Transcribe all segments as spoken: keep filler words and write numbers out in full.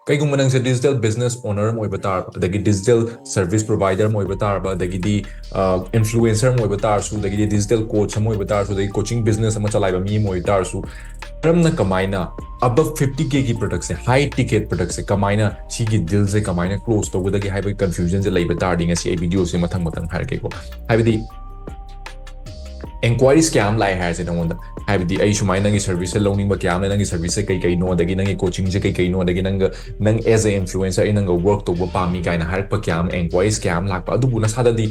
ꯀꯩꯒꯨꯝꯕ ꯅꯪꯁꯦ digital business owner ꯑꯃ ꯑꯣꯏꯕ ꯇꯥꯔꯕ, ꯑꯗꯒꯤ digital service provider ꯑꯃ ꯑꯣꯏꯕ ꯇꯥꯔꯕ, ꯑꯗꯒꯤꯗꯤ influencer ꯑꯃ ꯑꯣꯏꯕ ꯇꯥꯔꯁꯨ, ꯑꯗꯒꯤꯗꯤ digital coach ꯑꯃ ꯑꯣꯏꯕ ꯇꯥꯔꯁꯨ, ꯑꯗꯒꯤ coaching business ꯑꯃ ꯆꯂꯥꯏꯕ ꯃꯤ ꯑꯃ ꯑꯣꯏꯕ ꯇꯥꯔꯁꯨ, ꯀꯔꯝꯅ ꯀꯃꯥꯏꯅ above fifty K ꯒꯤ product ꯁꯦ, high ticket product ꯁꯦ ꯀꯃꯥꯏꯅ, ꯁꯤꯒꯤ deal ꯁꯦ ꯀꯃꯥꯏꯅ close ꯇꯧꯒꯗꯒꯦ ꯍꯥꯏꯕꯒꯤ confusion ꯁꯦ ꯂꯩꯕ ꯇꯥꯔꯗꯤ, ꯉꯁꯤ ꯑꯩ video ꯁꯦ ꯃꯊꯪ ꯃꯊꯪ ꯍꯥꯏꯔꯛꯀꯦꯀꯣ꯫ ꯍꯥꯏꯕꯗꯤ inquiries ꯀꯌꯥ ꯑꯃ ꯂꯥꯛꯑꯦ ꯍꯥꯏꯔꯁꯦ ꯅꯉꯣꯟꯗ, ꯍꯥꯏꯕꯗꯤ ꯑꯩ ꯁꯨꯃꯥꯏꯅ ꯅꯪꯒꯤ service ꯁꯦ ꯂꯧꯅꯤꯡꯕ ꯀꯌꯥ ꯑꯃ ꯂꯩ, ꯅꯪꯒꯤ service ꯁꯦ ꯀꯩ ꯀꯩꯅꯣ, ꯑꯗꯒꯤ ꯅꯪꯒꯤ coaching ꯁꯦ ꯀꯩ ꯀꯩꯅꯣ, ꯑꯗꯒꯤ ꯅꯪꯒ, ꯅꯪ as a influencer ꯑꯩ ꯅꯪꯒ work ꯇꯧꯕ ꯄꯥꯝꯃꯤ ꯀꯥꯏꯅ ꯍꯥꯏꯔꯛꯄ ꯀꯌꯥ ꯑꯃ, inquiries ꯀꯌꯥ ꯑꯃ ꯂꯥꯛꯄ, ꯑꯗꯨꯕꯨ ꯅꯁꯥꯗꯗꯤ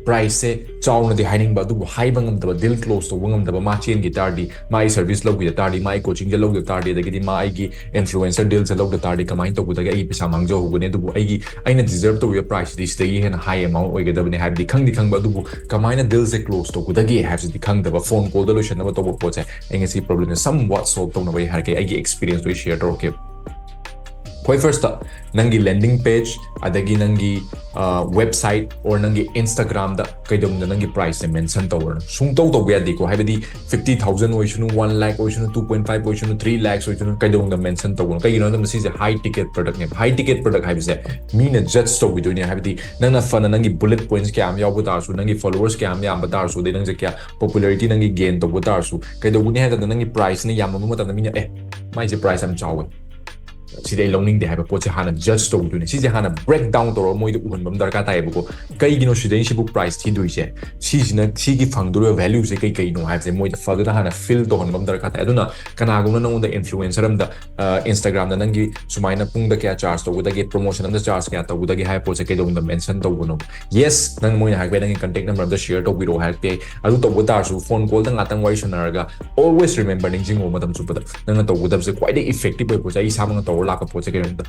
price ꯁꯦ ꯆꯥꯎꯅꯗꯤ ꯍꯥꯏꯅꯤꯡꯕ, ꯑꯗꯨꯕꯨ ꯍꯥꯏꯕ ꯉꯝꯗꯕ, deal close ꯇꯧꯕ ꯉꯝꯗꯕ, ꯃꯥ ꯆꯦꯟꯈꯤ ꯇꯥꯔꯗꯤ, ꯃꯥ ꯑꯩ service ꯂꯧꯈꯤꯗ ꯇꯥꯔꯗꯤ, ꯃꯥ ꯑꯩ coaching ꯁꯦ ꯂꯧꯈꯤꯗ ꯇꯥꯔꯗꯤ, ꯑꯗꯒꯤꯗꯤ ꯃꯥ ꯑꯩꯒꯤ influencer deal ꯁꯦ ꯂꯧꯗ ꯇꯥꯔꯗꯤ ꯀꯃꯥꯏꯅ ꯇꯧꯒꯗꯒꯦ? ꯑꯩ ꯄꯩꯁꯥ ꯃꯥꯡꯖꯍꯧꯒꯅꯤ, ꯑꯗꯨꯕꯨ ꯑꯩꯒꯤ, ꯑꯩꯅ deserve ꯇꯧꯔꯤꯕ price ꯇꯤ ꯁꯤꯗꯒꯤ ꯍꯦꯟꯅ high amount ꯑꯣꯏꯒꯗꯕꯅꯤ ꯍꯥꯏꯕꯗꯤ ꯈꯪꯗꯤ ꯈꯪꯕ, ꯑꯗꯨꯕꯨ ꯀꯃꯥꯏꯅ deal ꯁꯦ close ꯇꯧꯒꯗꯒꯦ ꯍꯥꯏꯕꯁꯤꯗꯤ ꯈꯪꯗꯕ꯫ Phone call ꯗ ꯂꯣꯏꯁꯟꯅꯕ ꯇꯧꯕ ꯄꯣꯠꯁꯦ ꯑꯩ ꯉꯁꯤ problem ꯁꯦ somewhat solve ꯇꯧꯅꯕ ꯑꯩ ꯍꯥꯏꯔꯛꯀꯦ, ꯑꯩꯒꯤ experience ꯗꯣ ꯑꯩ share ꯇꯧꯔꯛꯀꯦ꯫ ꯈ꯭ꯋꯥꯏ first ꯇ ꯅꯪꯒꯤ landing page, ꯑꯗꯒꯤ ꯅꯪꯒꯤ website or ꯅꯪꯒꯤ Instagram ꯗ ꯀꯩꯗꯧꯅꯨꯡꯗ ꯅꯪꯒꯤ price ꯁꯦ mention ꯇꯧꯔꯅꯨ, ꯁꯨꯡꯇꯧ ꯇꯧꯕ ꯌꯥꯗꯦꯀꯣ꯫ ꯍꯥꯏꯕꯗꯤ fifty thousand ꯑꯣꯏꯁꯅꯨ, one lakh ꯑꯣꯏꯁꯅꯨ, two point five ꯑꯣꯏꯁꯅꯨ, three lakhs ꯑꯣꯏꯁꯅꯨ, ꯀꯩꯗꯧꯅꯨꯡꯗ mention ꯇꯧꯒꯅꯨ꯫ ꯀꯩꯒꯤꯅꯣ ꯍꯥꯏꯕꯗ ꯃꯁꯤꯁꯦ high ticket product ꯅꯦꯕ꯫ High ticket product ꯍꯥꯏꯕꯁꯦ ꯃꯤꯅ judge ꯇꯧꯈꯤꯗꯣꯏꯅꯦ꯫ ꯍꯥꯏꯕꯗꯤ ꯅꯪꯅ ꯐꯅ ꯅꯪꯒꯤ bullet points ꯀꯌꯥ ꯑꯃ ꯌꯥꯎꯕ ꯇꯥꯔꯁꯨ, ꯅꯪꯒꯤ followers ꯀꯌꯥ ꯑꯃ ꯌꯥꯝꯕ ꯇꯥꯔꯁꯨ, ꯑꯗꯩ ꯅꯪꯁꯦ ꯀꯌꯥ popularity ꯅꯪꯒꯤ gain ꯇꯧꯕ ꯇꯥꯔꯁꯨ, ꯀꯩꯗꯧꯒꯅꯤ ꯍꯥꯏ ꯀꯥꯟꯗ ꯅꯪꯒꯤ price ꯅ ꯌꯥꯝꯃꯝꯕ ꯃꯇꯝꯗ ꯃꯤꯅ, "ꯑꯦ, ꯃꯥꯏꯁꯦ price ꯌꯥꯝ ꯆꯥꯎꯋꯦ, ꯁꯤꯗꯤ ꯑꯩ ꯂꯧꯅꯤꯡꯗꯦ" ꯍꯥꯏꯕ ꯄꯣꯠꯁꯦ ꯍꯥꯟꯅ judge ꯇꯧꯗꯣꯏꯅꯦ꯫ ꯁꯤꯁꯦ ꯍꯥꯟꯅ break down ꯇꯧꯔꯒ ꯃꯣꯏꯗ ꯎꯍꯟꯕ ꯑꯃ ꯗꯔꯀꯥꯔ ꯇꯥꯏꯌꯦꯕꯀꯣ꯫ ꯀꯩꯒꯤꯅꯣ ꯁꯤꯗꯩꯁꯤꯕꯨ price ꯊꯤꯗꯣꯏꯁꯦ? ꯁꯤꯁꯤꯅ, ꯁꯤꯒꯤ ꯐꯪꯗꯣꯔꯤꯕ value ꯁꯦ ꯀꯩ ꯀꯩꯅꯣ ꯍꯥꯏꯕꯁꯦ ꯃꯣꯏꯗ ꯐꯖꯅ ꯍꯥꯟꯅ feel ꯇꯧꯍꯟꯕ ꯑꯃ ꯗꯔꯀꯥꯔ ꯇꯥꯏ꯫ ꯑꯗꯨꯅ ꯀꯅꯥꯒꯨꯝꯕ ꯅꯉꯣꯟꯗ influencer ꯑꯃꯗ, ꯑ, Instagram ꯗ ꯅꯪꯒꯤ ꯁꯨꯃꯥꯏꯅ ꯄꯨꯡꯗ ꯀꯌꯥ charge ꯇꯧꯒꯗꯒꯦ, promotion ꯑꯃꯗ charge ꯀꯌꯥ ꯇꯧꯒꯗꯒꯦ ꯍꯥꯏꯕ ꯄꯣꯠꯁꯦ ꯀꯩꯗꯧꯅꯨꯡꯗ mention ꯇꯧꯒꯅꯣ꯫ Yes, ꯅꯪ ꯃꯣꯏꯅ ꯍꯥꯏꯔꯛꯄ ꯌꯥꯏ, "ꯅꯪꯒꯤ contact number ꯑꯝꯇ share ꯇꯧꯕꯤꯔꯛꯑꯣ" ꯍꯥꯏꯔꯛꯄ ꯌꯥꯏ꯫ ꯑꯗꯨ ꯇꯧꯕ ꯇꯥꯔꯁꯨ phone call ꯗ ꯉꯥꯛꯇꯪ ꯋꯥꯔꯤ ꯁꯥꯟꯅꯔꯒ, always remember, ꯅꯤꯡꯁꯤꯡꯉꯣ, ꯃꯇꯝ ꯆꯨꯞꯄꯗ ꯅꯪꯅ ꯇꯧꯒꯗꯕꯁꯦ, ꯈ꯭ꯋꯥꯏꯗꯒꯤ effective ꯑꯣꯏꯕ ꯄꯣꯠꯁꯦ, ꯑꯩ ꯏꯁꯥꯃꯛꯅ ꯇꯧꯔ ꯂꯥꯛꯄ ꯄꯣꯠꯁꯦ ꯀꯩꯅꯣꯗ,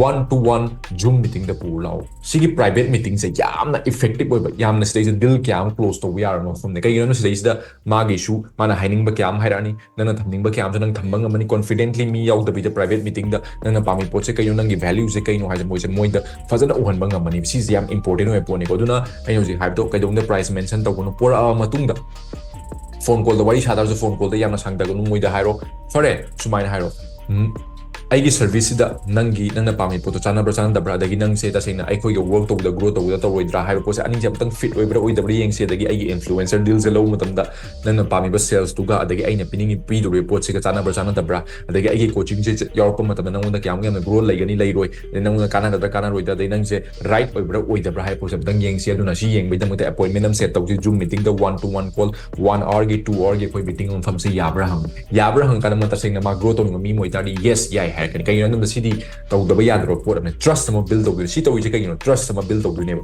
one to one Zoom meeting ꯗ ꯄꯨꯔ ꯂꯥꯛꯑꯣ꯫ ꯁꯤꯒꯤ private meeting ꯁꯦ ꯌꯥꯝꯅ effective ꯑꯣꯏꯕ, ꯌꯥꯝꯅ ꯁꯤꯗꯩꯁꯤꯗ deal ꯀꯌꯥ ꯑꯃ close ꯇꯧꯕ ꯌꯥꯔꯕ ꯃꯐꯝꯅꯦ꯫ ꯀꯩꯒꯤꯅꯣ ꯍꯥꯏꯕꯗ ꯁꯤꯗꯩꯁꯤꯗ ꯃꯥꯒꯤꯁꯨ, ꯃꯥꯅ ꯍꯥꯏꯅꯤꯡꯕ ꯀꯌꯥ ꯑꯃ ꯍꯥꯏꯔꯛꯑꯅꯤ, ꯅꯪꯅ ꯊꯝꯅꯤꯡꯕ ꯀꯌꯥ ꯑꯃꯁꯨ ꯅꯪ ꯊꯝꯕ ꯉꯝꯃꯅꯤ꯫ Confidently ꯃꯤ ꯌꯥꯎꯗꯕꯤꯗ private meeting ꯗ ꯅꯪꯅ ꯄꯥꯝꯃꯤ ꯄꯣꯠꯁꯦ ꯀꯩꯅꯣ, ꯅꯪꯒꯤ value ꯁꯦ ꯀꯩꯅꯣ ꯍꯥꯏꯁꯦ ꯃꯣꯏꯁꯦ, ꯃꯣꯏꯗ ꯐꯖꯅ ꯎꯍꯟꯕ ꯉꯝꯃꯅꯤ꯫ ꯁꯤꯁꯦ ꯌꯥꯝ important ꯑꯣꯏꯕ ꯄꯣꯠꯅꯤꯀꯣ꯫ ꯑꯗꯨꯅ ꯑꯩꯅ ꯍꯧꯖꯤꯛ ꯍꯥꯏꯕꯗꯣ, ꯀꯩꯗꯧꯅꯨꯡꯗ price mention ꯇꯧꯒꯅꯨ꯫ ꯄꯣꯔꯛꯑꯕ ꯃꯇꯨꯡꯗ phone call ꯗ ꯋꯥꯔꯤ ꯁꯥ ꯇꯥꯔꯁꯨ phone call ꯗ ꯌꯥꯝꯅ ꯁꯥꯡꯊꯒꯅꯨ꯫ ꯃꯣꯏꯗ ꯍꯥꯏꯔꯣ, "ꯐꯔꯦ, ꯁꯨꯃꯥꯏꯅ ꯍꯥꯏꯔꯣ, ꯎꯝ, ꯑꯩꯒꯤ ꯁꯔꯚꯤꯁꯁꯤꯗ ꯅꯪꯒꯤ, ꯅꯪꯅ ꯄꯥꯝꯃꯤ ꯄꯣꯠꯇꯣ ꯆꯥꯟꯅꯕ꯭ꯔꯥ ꯆꯥꯟꯅꯗꯕ꯭ꯔꯥ, ꯑꯗꯒꯤ ꯅꯪꯁꯦ ꯇꯁꯦꯡꯅ ꯑꯩꯈꯣꯏꯒ ꯋꯔꯛ ꯇꯧꯕꯗ ꯒ꯭ꯔꯣ ꯇꯧꯒꯗ꯭ꯔꯥ ꯇꯧꯔꯣꯏꯗ꯭ꯔꯥ ꯍꯥꯏꯕ ꯄꯣꯠꯁꯦ ꯑꯅꯤꯁꯦ ꯑꯃꯨꯛꯇꯪ ꯐꯤꯠ ꯑꯣꯏꯕ꯭ꯔꯥ ꯑꯣꯏꯗꯕ꯭ꯔꯥ ꯌꯦꯡꯁꯤ꯫ ꯑꯗꯒꯤ ꯑꯩꯒꯤ ꯏꯟꯐ꯭ꯂꯨꯑꯦꯟꯁꯔ ꯗꯤꯜꯁꯦ ꯂꯧꯕ ꯃꯇꯝꯗ ꯅꯪꯅ ꯄꯥꯝꯃꯤꯕ ꯁꯦꯜꯁꯇꯨꯒ ꯑꯗꯒꯤ ꯑꯩꯅ ꯄꯤꯅꯤꯡꯉꯤ, ꯄꯤꯗꯧꯔꯤꯕ ꯄꯣꯠꯁꯤꯒ ꯆꯥꯟꯅꯕ꯭ꯔꯥ ꯆꯥꯟꯅꯗꯕ꯭ꯔꯥ, ꯑꯗꯒꯤ ꯑꯩꯒꯤ ꯀꯣꯆꯤꯡꯁꯦ ꯌꯥꯎꯔꯛꯄ ꯃꯇꯝꯗ ꯅꯪꯉꯣꯟꯗ ꯀꯌꯥꯃꯨꯛ ꯌꯥꯝꯅ ꯒ꯭ꯔꯣ ꯂꯩꯒꯅꯤ ꯂꯩꯔꯣꯏ, ꯑꯗꯩ ꯅꯪꯉꯣꯟꯗ ꯀꯥꯟꯅꯒꯗ꯭ꯔꯥ ꯀꯥꯟꯅꯔꯣꯏꯗ꯭ꯔꯥ, ꯑꯗꯩ ꯅꯪꯁꯦ ꯔꯥꯏꯠ ꯑꯣꯏꯕ꯭ꯔꯥ ꯑꯣꯏꯗꯕ꯭ꯔꯥ ꯍꯥꯏꯕ ꯄꯣꯠꯁꯦ ꯑꯝꯇꯪ ꯌꯦꯡꯁꯤ꯫ ꯑꯗꯨꯅ ꯁꯤ ꯌꯦꯡꯕꯒꯤꯗꯃꯛꯇ ꯑꯦꯄꯣꯏꯟꯃꯦꯟ ꯑꯃ ꯁꯦꯠ ꯇꯧꯁꯤ꯫ ꯖꯨꯝ ꯃꯤꯇꯤꯡꯗ one two one call one ꯑꯋꯥꯔꯒꯤ, ꯇꯨ ꯑꯋꯥꯔꯒꯤ ꯑꯩꯈꯣꯏ ꯃꯤꯇꯤꯡ ꯃꯐꯝꯁꯦ ꯌꯥꯕ꯭ꯔꯥ ꯍꯪꯉꯤ꯫ ꯌꯥꯕ꯭ꯔꯥ ꯍꯪꯉꯀꯥꯟꯗ ꯃꯥ ꯇꯁꯦꯡꯅ ꯃꯥ ꯒ꯭ꯔꯣ ꯇꯧꯅꯤꯡꯕ ꯃꯤ ꯑꯃ ꯑꯣꯏꯇꯥꯔꯗꯤ ꯌꯦꯁ ꯌꯥꯏ ꯍꯥꯏꯔꯛꯀꯅꯤ꯫ ꯀꯩꯒꯤꯅꯣ ꯍꯥꯏꯕꯗ ꯁꯤꯗꯤ ꯇꯧꯗꯕ ꯌꯥꯗ꯭ꯔꯕ ꯄꯣꯠ ꯑꯃꯅꯤ꯫ ꯇ꯭ꯔꯁ ꯑꯃ ꯕꯤꯜ ꯇꯧꯗꯣꯏꯅꯤ꯫ ꯁꯤ ꯇꯧꯔꯤꯁꯦ ꯀꯩꯒꯤꯅꯣ? ꯇ꯭ꯔꯁ ꯑꯃ ꯕꯤꯜ ꯇꯧꯗꯣꯏꯅꯦꯕ꯫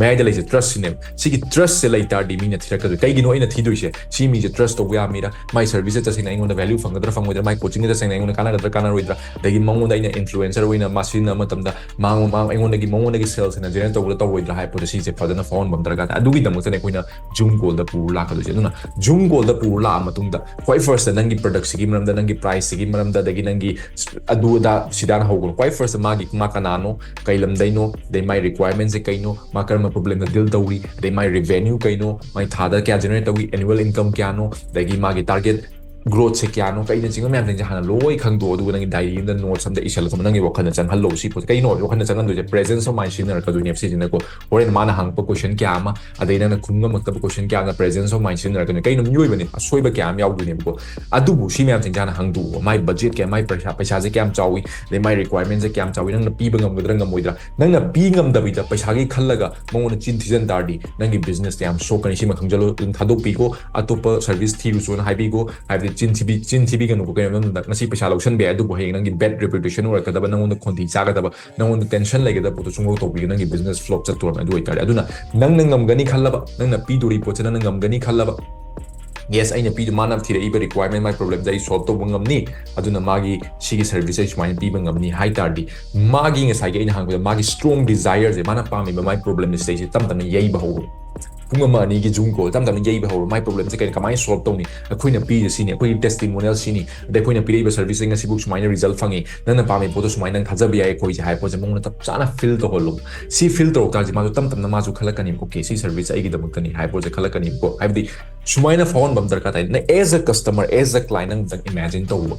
ꯃꯌꯥꯏꯗ ꯂꯩꯁꯦ ꯇ꯭ꯔꯁꯁꯤꯅꯦꯕ꯫ ꯁꯤꯒꯤ ꯇ꯭ꯔꯁꯁꯦ ꯂꯩ ꯇꯥꯔꯗꯤ ꯃꯤꯅ ꯊꯤꯔꯛꯀꯗꯣꯏ꯫ ꯀꯩꯒꯤꯅꯣ ꯑꯩꯅ ꯊꯤꯗꯣꯏꯁꯦ? ꯁꯤ ꯃꯤꯁꯦ ꯇ꯭ꯔꯁ ꯇꯧꯕ ꯌꯥꯕ ꯃꯤꯔꯥ? ꯃꯥꯏ ꯁꯔꯚꯤꯁꯁꯦ ꯇꯁꯦꯡꯅ ꯑꯩꯉꯣꯟꯗ ꯚꯦꯂ꯭ꯌꯨ ꯐꯪꯒꯗ꯭ꯔꯥ ꯐꯪꯉꯣꯏꯗ꯭ꯔꯥ? ꯃꯥꯏ ꯀꯣꯆꯤꯡꯁꯦ ꯇꯁꯦꯡꯅ ꯑꯩꯉꯣꯟꯗ ꯀꯥꯟꯅꯒꯗ꯭ꯔꯥ ꯀꯥꯟꯅꯔꯣꯏꯗ꯭ꯔꯥ? ꯑꯗꯒꯤ ꯃꯉꯣꯟꯗ ꯑꯩꯅ ꯏꯟꯐ꯭ꯂꯨꯑꯦꯟꯁꯔ ꯑꯣꯏꯅ ꯃꯥ ꯁꯤꯖꯤꯟꯅꯕ ꯃꯇꯝꯗ ꯃꯥ, ꯃꯥ ꯑꯩꯉꯣꯟꯗꯒꯤ, ꯃꯉꯣꯟꯗꯒꯤ ꯁꯦꯜꯁ ꯍꯦꯟꯅ ꯖꯦꯅꯔꯦꯠ ꯇꯧꯒꯗ꯭ꯔꯥ ꯇꯧꯔꯣꯏꯗ꯭ꯔꯥ ꯍꯥꯏꯕ ꯄꯣꯠꯁꯦ ꯁꯤꯁꯦ ꯐꯖꯅ ꯐꯥꯎꯍꯟꯕ ꯑꯃ ꯗꯔꯀꯥꯔ ꯇꯥꯏ꯫ ꯑꯗꯨꯒꯤꯗꯃꯛꯇꯅꯦ ꯑꯩꯈꯣꯏꯅ ꯖꯨꯝ ꯀꯣꯜꯗ ꯄꯨꯔ ꯂꯥꯛꯀꯗꯣꯏꯁꯦ꯫ ꯑꯗꯨꯅ ꯖꯨꯝ ꯀꯣꯜꯗ ꯄꯨꯔ ꯂꯥꯛꯑ ꯃꯇꯨꯡꯗ ꯈ꯭ꯋꯥꯏ ꯐꯥꯔꯁꯇ ꯅꯪꯒꯤ ꯄ꯭ꯔꯗꯛꯁꯤꯒꯤ ꯃꯔꯝꯗ, ꯅꯪꯒꯤ ꯄ꯭ꯔꯥꯏꯁꯁꯤꯒꯤ ꯃꯔꯝꯗ, ꯑꯗꯒꯤ ꯅꯪꯒꯤ ꯑꯗꯨ ꯑꯗꯥ ꯁꯤꯗꯥꯅ ꯍꯧꯒꯅꯨ꯫ ꯈ꯭ꯋꯥꯏ ꯐꯥꯔꯁꯇ ꯃꯥꯒꯤ, ꯃꯥ ꯀꯅꯥꯅꯣ, ꯀꯩ ꯂꯝꯗꯩꯅꯣ, ꯑꯗꯩ ꯃꯥꯏ ꯔꯤꯀ꯭ꯋꯥꯏꯔꯃꯦꯟꯁꯦ ꯀꯩꯅꯣ, ꯃꯥ ꯀꯔꯝꯕ ꯄ꯭ꯔꯣꯕ꯭ꯂꯦꯝꯗ ꯗꯤꯜ ꯇꯧꯔꯤ, ꯑꯗꯩ ꯃꯥꯏ ꯔꯤꯚꯦꯅ꯭ꯌꯨ ꯀꯩꯅꯣ, ꯃꯥꯏ ꯊꯥꯗ ꯀꯌꯥ ꯖꯦꯅꯔꯦꯠ ꯇꯧꯏ, ꯑꯦꯅꯨꯋꯦꯜ ꯏꯟꯀꯝ ꯀꯌꯥꯅꯣ, ꯑꯗꯒꯤ ꯃꯥꯒꯤ ꯇꯥꯔꯒꯦꯠ ꯒ꯭ꯔꯣꯠꯁꯦ ꯀꯌꯥꯅꯣ, ꯀꯩꯅꯆꯤꯡꯕ ꯃꯌꯥꯝꯁꯤꯡꯁꯦ ꯍꯥꯟꯅ ꯂꯣꯏ ꯈꯪꯗꯣꯛꯑꯣ꯫ ꯑꯗꯨꯒ ꯅꯪꯒꯤ ꯗꯥꯏꯔꯤ ꯑꯃꯗ ꯅꯣꯠꯁ ꯑꯃꯗ ꯏꯁꯜꯂ ꯊꯝꯃꯣ꯫ ꯅꯪꯒꯤ ꯋꯥꯈꯜꯗ ꯆꯪꯍꯜꯂꯣ ꯁꯤ ꯄꯣꯠꯁꯦ꯫ ꯀꯩꯅꯣ ꯋꯥꯈꯜꯗ ꯆꯪꯍꯟꯗꯣꯏꯁꯦ? ꯄ꯭ꯔꯦꯖꯦꯟꯁ ꯑꯣꯐ ꯃꯥꯏꯟ ꯁꯤꯖꯤꯟꯅꯔꯛꯀꯗꯣꯏꯅꯦꯕ ꯁꯤꯁꯤꯅꯀꯣ꯫ ꯍꯣꯔꯦꯟ ꯃꯥꯅ ꯍꯪꯉꯛꯄ ꯀꯣꯏꯁꯟ ꯀꯌꯥ ꯑꯃ, ꯑꯗꯩ ꯅꯪꯅ ꯈꯨꯝ ꯉꯝꯃꯛꯇꯕ ꯀꯣꯏꯁꯟ ꯀꯌꯥ ꯑꯃꯅ ꯄ꯭ꯔꯦꯖꯦꯟꯁ ꯑꯣꯐ ꯃꯥꯏꯟ ꯁꯤꯖꯤꯟꯅꯔꯛꯀꯅꯤ꯫ ꯀꯩꯅꯣ, ꯃꯤꯑꯣꯏꯕꯅꯤ, ꯑꯁꯣꯏꯕ ꯀꯌꯥ ꯑꯃ ꯌꯥꯎꯗꯣꯏꯅꯦꯕꯀꯣ꯫ ꯑꯗꯨꯕꯨ ꯁꯤ ꯃꯌꯥꯝꯁꯤꯡꯁꯦ ꯍꯥꯟꯅ ꯍꯪꯗꯣꯛꯑꯣ꯫ ꯃꯥꯏ ꯕꯖꯦꯠ ꯀꯌꯥ, ꯃꯥꯏ ꯄꯩꯁꯥ, ꯄꯩꯁꯥꯁꯦ ꯀꯌꯥꯝ ꯆꯥꯎꯏ, ꯑꯗꯩ ꯃꯥꯏ ꯔꯤꯀ꯭ꯋꯥꯏꯔꯃꯦꯟꯁꯦ ꯀꯌꯥꯝ ꯆꯥꯎꯏ, ꯅꯪꯅ ꯄꯤꯕ ꯉꯝꯒꯗ꯭ꯔꯥ ꯉꯝꯃꯣꯏꯗ꯭ꯔꯥ? ꯅꯪꯅ ꯄꯤ ꯉꯝꯗꯕꯤꯗ ꯄꯩꯁꯥꯒꯤ ꯈꯜꯂꯒ ꯃꯉꯣꯟꯗ ꯆꯤꯟ ꯊꯤꯖꯟ ꯇꯥꯔꯗꯤ ꯅꯪꯒꯤ ꯕꯤꯖꯤꯅꯦꯁꯇ ꯌꯥꯝ ꯁꯣꯛꯀꯅꯤ꯫ ꯁꯤꯃ ꯈꯪꯖꯜꯂꯣ꯫ ꯑꯗꯨꯝ ꯊꯥꯗꯣꯛꯄꯤꯈꯣ, ꯑꯇꯣꯞꯄ ꯁꯔꯚꯤꯁ ꯊꯤꯔꯨꯆꯣꯅ ꯍꯥꯏꯕꯤꯈꯣ꯫ ꯍꯥꯏꯕꯗꯤ ꯆꯤꯟ ꯊꯤꯕꯤ-, ꯆꯤꯟ ꯊꯤꯕꯤꯒꯅꯨꯀꯣ꯫ ꯀꯩꯅꯣ ꯍꯥꯏꯕ ꯃꯇꯝꯗ ꯉꯁꯤ ꯄꯩꯁꯥ ꯂꯧꯁꯟꯕ ꯌꯥꯏ, ꯑꯗꯨꯕꯨ ꯍꯌꯦꯡ ꯅꯪꯒꯤ ꯕꯦꯗ ꯔꯦꯄꯨꯇꯦꯁꯟ ꯑꯣꯏꯔꯛꯀꯗꯕ, ꯅꯪꯉꯣꯟꯗ ꯈꯣꯟꯊꯤ ꯆꯥꯒꯗꯕ, ꯅꯪꯉꯣꯟꯗ ꯇꯦꯟꯁꯟ ꯂꯩꯒꯗꯕ ꯄꯣꯠꯇꯣ ꯁꯨꯡꯇꯧ ꯇꯧꯕꯤꯒꯅꯨ, ꯅꯪꯒꯤ ꯕꯤꯖꯤꯅꯦꯁ ꯐ꯭ꯂꯣꯞ ꯆꯠꯇꯣꯔꯕꯅꯤ꯫ ꯑꯗꯨ ꯑꯣꯏꯇꯥꯔꯗꯤ, ꯑꯗꯨꯅ ꯅꯪꯅ ꯉꯝꯒꯅꯤ ꯈꯜꯂꯕ, ꯅꯪꯅ ꯄꯤꯗꯣꯔꯤ ꯄꯣꯠꯁꯦ ꯅꯪꯅ ꯉꯝꯒꯅꯤ ꯈꯜꯂꯕ, ꯌꯦꯁ, ꯑꯩꯅ ꯄꯤꯗꯣ, ꯃꯥꯅ ꯊꯤꯔꯛꯏꯕ ꯔꯤꯀ꯭ꯋꯥꯏꯔꯃꯦꯟ, ꯃꯥꯏ ꯄ꯭ꯔꯣꯕ꯭ꯂꯦꯝꯁꯦ ꯑꯩ ꯁꯣꯜꯕ ꯇꯧꯕ ꯉꯝꯅꯤ, ꯑꯗꯨꯅ ꯃꯥꯒꯤ ꯁꯤꯒꯤ ꯁꯔꯚꯤꯁ ꯑꯩ ꯁꯨꯃꯥꯏꯅ ꯄꯤꯕ ꯉꯝꯅꯤ ꯍꯥꯏ ꯇꯥꯔꯗꯤ, ꯃꯥꯒꯤ ꯉꯁꯥꯏꯒꯤ ꯑꯩꯅ ꯍꯪꯕꯗ ꯃꯥꯒꯤ ꯁ꯭ꯇꯔꯣꯡ ꯗꯤꯖꯥꯏꯔꯁꯦ, ꯃꯥꯅ ꯄꯥꯝꯃꯤꯕ ꯃꯥꯏ ꯄ꯭ꯔꯣꯕ꯭ꯂꯦꯝꯁꯦ ꯁꯤꯗꯩꯁꯦ ꯇꯞ ꯇꯞꯅ ꯌꯩꯕ ꯍꯧꯔꯣ꯫ ꯄꯨꯡ ꯑꯃ ꯑꯅꯤꯒꯤ Zoom call ꯇꯞ ꯇꯞꯅ ꯌꯩꯕ ꯍꯧꯔꯣ꯫ ꯃꯥꯏ problemꯁꯦ ꯀꯩꯅꯣ, ꯀꯃꯥꯏꯅ solve ꯇꯧꯅꯤ, ꯑꯩꯈꯣꯏꯅ ꯄꯤꯔꯤꯁꯦ ꯁꯤꯅꯤ, ꯑꯩꯈꯣꯏꯒꯤ testimonial ꯁꯤꯅꯤ, ꯑꯗꯩ ꯑꯩꯈꯣꯏꯅ ꯄꯤꯔꯛꯏꯕ serviceꯁꯦ ꯉꯁꯤꯕꯨꯛ ꯁꯨꯃꯥꯏꯅ result ꯐꯪꯉꯤ, ꯅꯪꯅ ꯄꯥꯝꯃꯤ ꯄꯣꯠꯇꯣ ꯁꯨꯃꯥꯏꯅ ꯅꯪ ꯊꯥꯖꯕ ꯌꯥꯏ ꯑꯩꯈꯣꯏꯁꯦ ꯍꯥꯏꯕ ꯄꯣꯠꯁꯦ ꯃꯉꯣꯟꯗ ꯆꯞ ꯆꯥꯅ feel ꯇꯧꯍꯜꯂꯣ꯫ ꯁꯤ feel ꯇꯧꯔꯛ ꯇꯥꯔꯗꯤ ꯃꯥꯁꯨ ꯇꯞ ꯇꯞꯅ ꯃꯥꯁꯨ ꯈꯜꯂꯛꯀꯅꯤ, "Okay, ꯁꯤ service ꯑꯩꯒꯤꯗꯃꯛꯇꯅꯤ" ꯍꯥꯏꯕ ꯄꯣꯠꯁꯦ ꯈꯜꯂꯛꯀꯅꯤꯕꯀꯣ꯫ ꯍꯥꯏꯕꯗꯤ ꯁꯨꯃꯥꯏꯅ ꯐꯥꯎꯍꯟꯕ ꯑꯃ ꯗꯔꯀꯥꯔ ꯇꯥꯏ꯫ ꯅꯪ as a customer, as a client ꯅꯪ ꯑꯝꯇꯪ imagine ꯇꯧꯕ꯫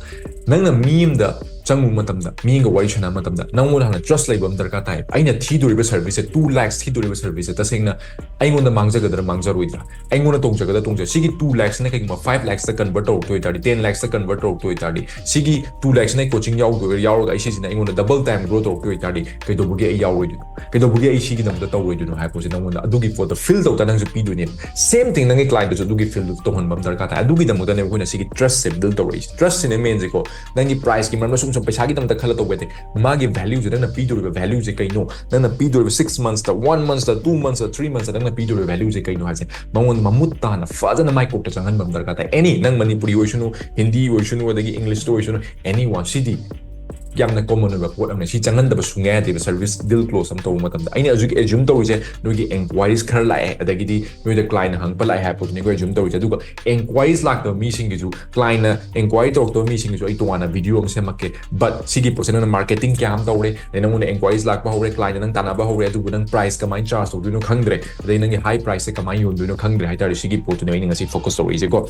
ꯅꯪꯅ ꯃꯤ ꯑꯃꯗ ꯆꯪꯉꯨꯕ ꯃꯇꯝꯗ, ꯃꯤ ꯑꯃꯒ ꯋꯥꯔꯤ ꯁꯥꯟꯅꯕ ꯃꯇꯝꯗ ꯅꯪꯉꯣꯟꯗ ꯍꯥꯟꯅ trust ꯂꯩꯕ ꯑꯃ ꯗꯔꯀꯥꯔ ꯇꯥꯏ꯫ ꯑꯩꯅ ꯊꯤꯗꯣꯔꯤꯕ serviceꯁꯦ, two lakhs ꯊꯤꯗꯣꯔꯤꯕ serviceꯁꯦ ꯇꯁꯦꯡꯅ ꯑꯩꯉꯣꯟꯗ ꯃꯥꯡꯖꯒꯗ꯭ꯔꯥ ꯃꯥꯡꯖꯔꯣꯏꯗ꯭ꯔꯥ, ꯑꯩꯉꯣꯟꯗ ꯇꯣꯡꯖꯒꯗ꯭ꯔꯥ ꯇꯣꯡꯖ-, ꯁꯤꯒꯤ two lakhsꯁꯤꯅ ꯀꯩꯒꯨꯝꯕ five lakhsꯇ convert ꯇꯧꯔꯛꯇꯣꯏ ꯑꯣꯏꯇꯥꯔꯗꯤ, ten lakhsꯇ convert ꯇꯧꯔꯛꯇꯣꯏ ꯑꯣꯏꯇꯥꯔꯗꯤ, ꯁꯤꯒꯤ two lakhsꯁꯤꯅ ꯑꯩ coaching ꯌꯥꯎꯗꯣꯏ ꯌꯥꯎꯔꯒ ꯑꯩ ꯁꯤꯁꯤꯅ ꯑꯩꯉꯣꯟꯗ double time grow ꯇꯧꯔꯛꯇꯣꯏ ꯑꯣꯏꯇꯥꯔꯗꯤ ꯀꯩꯗꯧꯕꯒꯤ ꯑꯩ ꯌꯥꯎꯔꯣꯏꯗꯣꯏꯅꯣ? ꯀꯩꯗꯧꯕꯒꯤ ꯑꯩ ꯁꯤꯒꯤꯗꯃꯛꯇ ꯇꯧꯔꯣꯏꯗꯣꯏꯅꯣ ꯍꯥꯏꯕ ꯄꯣꯠꯁꯦ ꯅꯪꯉꯣꯟꯗ ꯑꯗꯨꯒꯤ ꯄꯣꯠꯇꯣ feel ꯇꯧ ꯇꯥꯔꯗꯤ ꯅꯪꯁꯨ ꯄꯤꯗꯣꯏꯅꯦꯕ꯫ Same thing ꯅꯪꯒꯤ clientꯇꯁꯨ ꯑꯗꯨꯒꯤ feelꯗꯨ ꯇꯧꯍꯟꯕ ꯑꯃ ꯗꯔꯀꯥꯔ ꯇꯥꯏ꯫ ꯑꯗꯨꯒꯤꯗꯃꯛꯇꯅꯦꯕ ꯑꯩꯈꯣꯏꯅ ꯁꯤꯒꯤ trustꯁꯦ build ꯇꯧꯔꯛꯏꯁꯦ꯫ Trustꯁꯤꯅ mainꯁꯦꯀꯣ꯫ ꯅꯪꯒꯤ priceꯀꯤ ꯃꯔꯝꯗ ꯁꯨꯝ ꯁꯨꯝ ꯄꯩꯁꯥꯒꯤꯗꯃꯛꯇ ꯈꯜꯂ ꯇꯧꯕ ꯌꯥꯗꯦ꯫ ꯃꯥꯒꯤ valueꯁꯦ, ꯅꯪꯅ ꯄꯤꯗꯣꯔꯤꯕ valueꯁꯦ ꯀꯩꯅꯣ? ꯅꯪꯅ ꯄꯤꯗꯣꯔꯤꯕ six monthsꯇ, one monthsꯇ, two monthsꯇ, three monthsꯇ ꯅꯪꯅ ꯄꯤꯗꯣꯔꯤꯕ valueꯁꯦ ꯀꯩꯅꯣ ꯍꯥꯏꯁꯦ ꯃꯉꯣꯟꯗ ꯃꯃꯨꯠ ꯇꯥꯅ ꯐꯖꯅ ꯃꯥꯏ ꯀꯣꯛꯇ ꯆꯪꯍꯟꯕ ꯑꯃ ꯗꯔꯀꯥꯔ ꯇꯥꯏ꯫ Any, ꯅꯪ ꯃꯅꯤꯄꯨꯔꯤ ꯑꯣꯏꯁꯅꯨ, ꯍꯤꯟꯗꯤ ꯑꯣꯏꯁꯅꯨ, ꯑꯗꯒꯤ Englishꯇ ꯑꯣꯏꯁꯅꯨ, anyone, ꯁꯤꯗꯤ ꯌꯥꯝꯅ common ꯑꯣꯏꯕ ꯄꯣꯠ ꯑꯃꯅꯤ꯫ ꯁꯤ ꯆꯪꯍꯟꯗꯕ ꯁꯨꯡꯌꯥ ꯌꯥꯗꯦꯕ service deal close ꯑꯃ ꯇꯧꯕ ꯃꯇꯝꯗ꯫ ꯑꯩꯅ ꯍꯧꯖꯤꯛ assume ꯇꯧꯔꯤꯁꯦ ꯅꯣꯏꯒꯤ inquiries ꯈꯔ ꯂꯥꯛꯑꯦ, ꯑꯗꯒꯤꯗꯤ ꯅꯣꯏꯗ clientꯅ ꯍꯪꯉꯛꯄ ꯂꯥꯛꯑꯦ ꯍꯥꯏꯕ ꯄꯣꯠꯇꯨꯅꯤ ꯑꯩꯈꯣꯏ assume ꯇꯧꯔꯤꯁꯦ꯫ ꯑꯗꯨꯒ inquiries ꯂꯥꯛꯇꯕ ꯃꯤꯁꯤꯡꯒꯤꯁꯨ, clientꯅ inquiry ꯇꯧꯔꯛꯇꯕ ꯃꯤꯁꯤꯡꯒꯤꯁꯨ ꯑꯩ ꯇꯣꯉꯥꯟꯅ video ꯑꯃ ꯁꯦꯝꯃꯛꯀꯦ꯫ But ꯁꯤꯒꯤ ꯄꯣꯠꯁꯦ ꯅꯪꯅ marketing ꯀꯌꯥ ꯑꯃ ꯇꯧꯔꯦ, ꯑꯗꯩ ꯅꯪꯉꯣꯟꯗ inquiries ꯂꯥꯛꯄ ꯍꯧꯔꯦ, clientꯅ ꯅꯪ ꯇꯥꯟꯅꯕ ꯍꯧꯔꯦ, ꯑꯗꯨꯕꯨ ꯅꯪ price ꯀꯃꯥꯏꯅ charge ꯇꯧꯗꯣꯏꯅꯣ ꯈꯪꯗ꯭ꯔꯦ, ꯑꯗꯩ ꯅꯪꯒꯤ high priceꯁꯦ ꯀꯃꯥꯏꯅ ꯌꯣꯟꯗꯣꯏꯅꯣ ꯈꯪꯗ꯭ꯔꯦ ꯍꯥꯏꯇꯥꯔꯗꯤ, ꯁꯤꯒꯤ ꯄꯣꯠꯇꯨꯅꯦ ꯑꯩꯅ ꯉꯁꯤ focus ꯇꯧꯔꯛꯏꯁꯦꯀꯣ꯫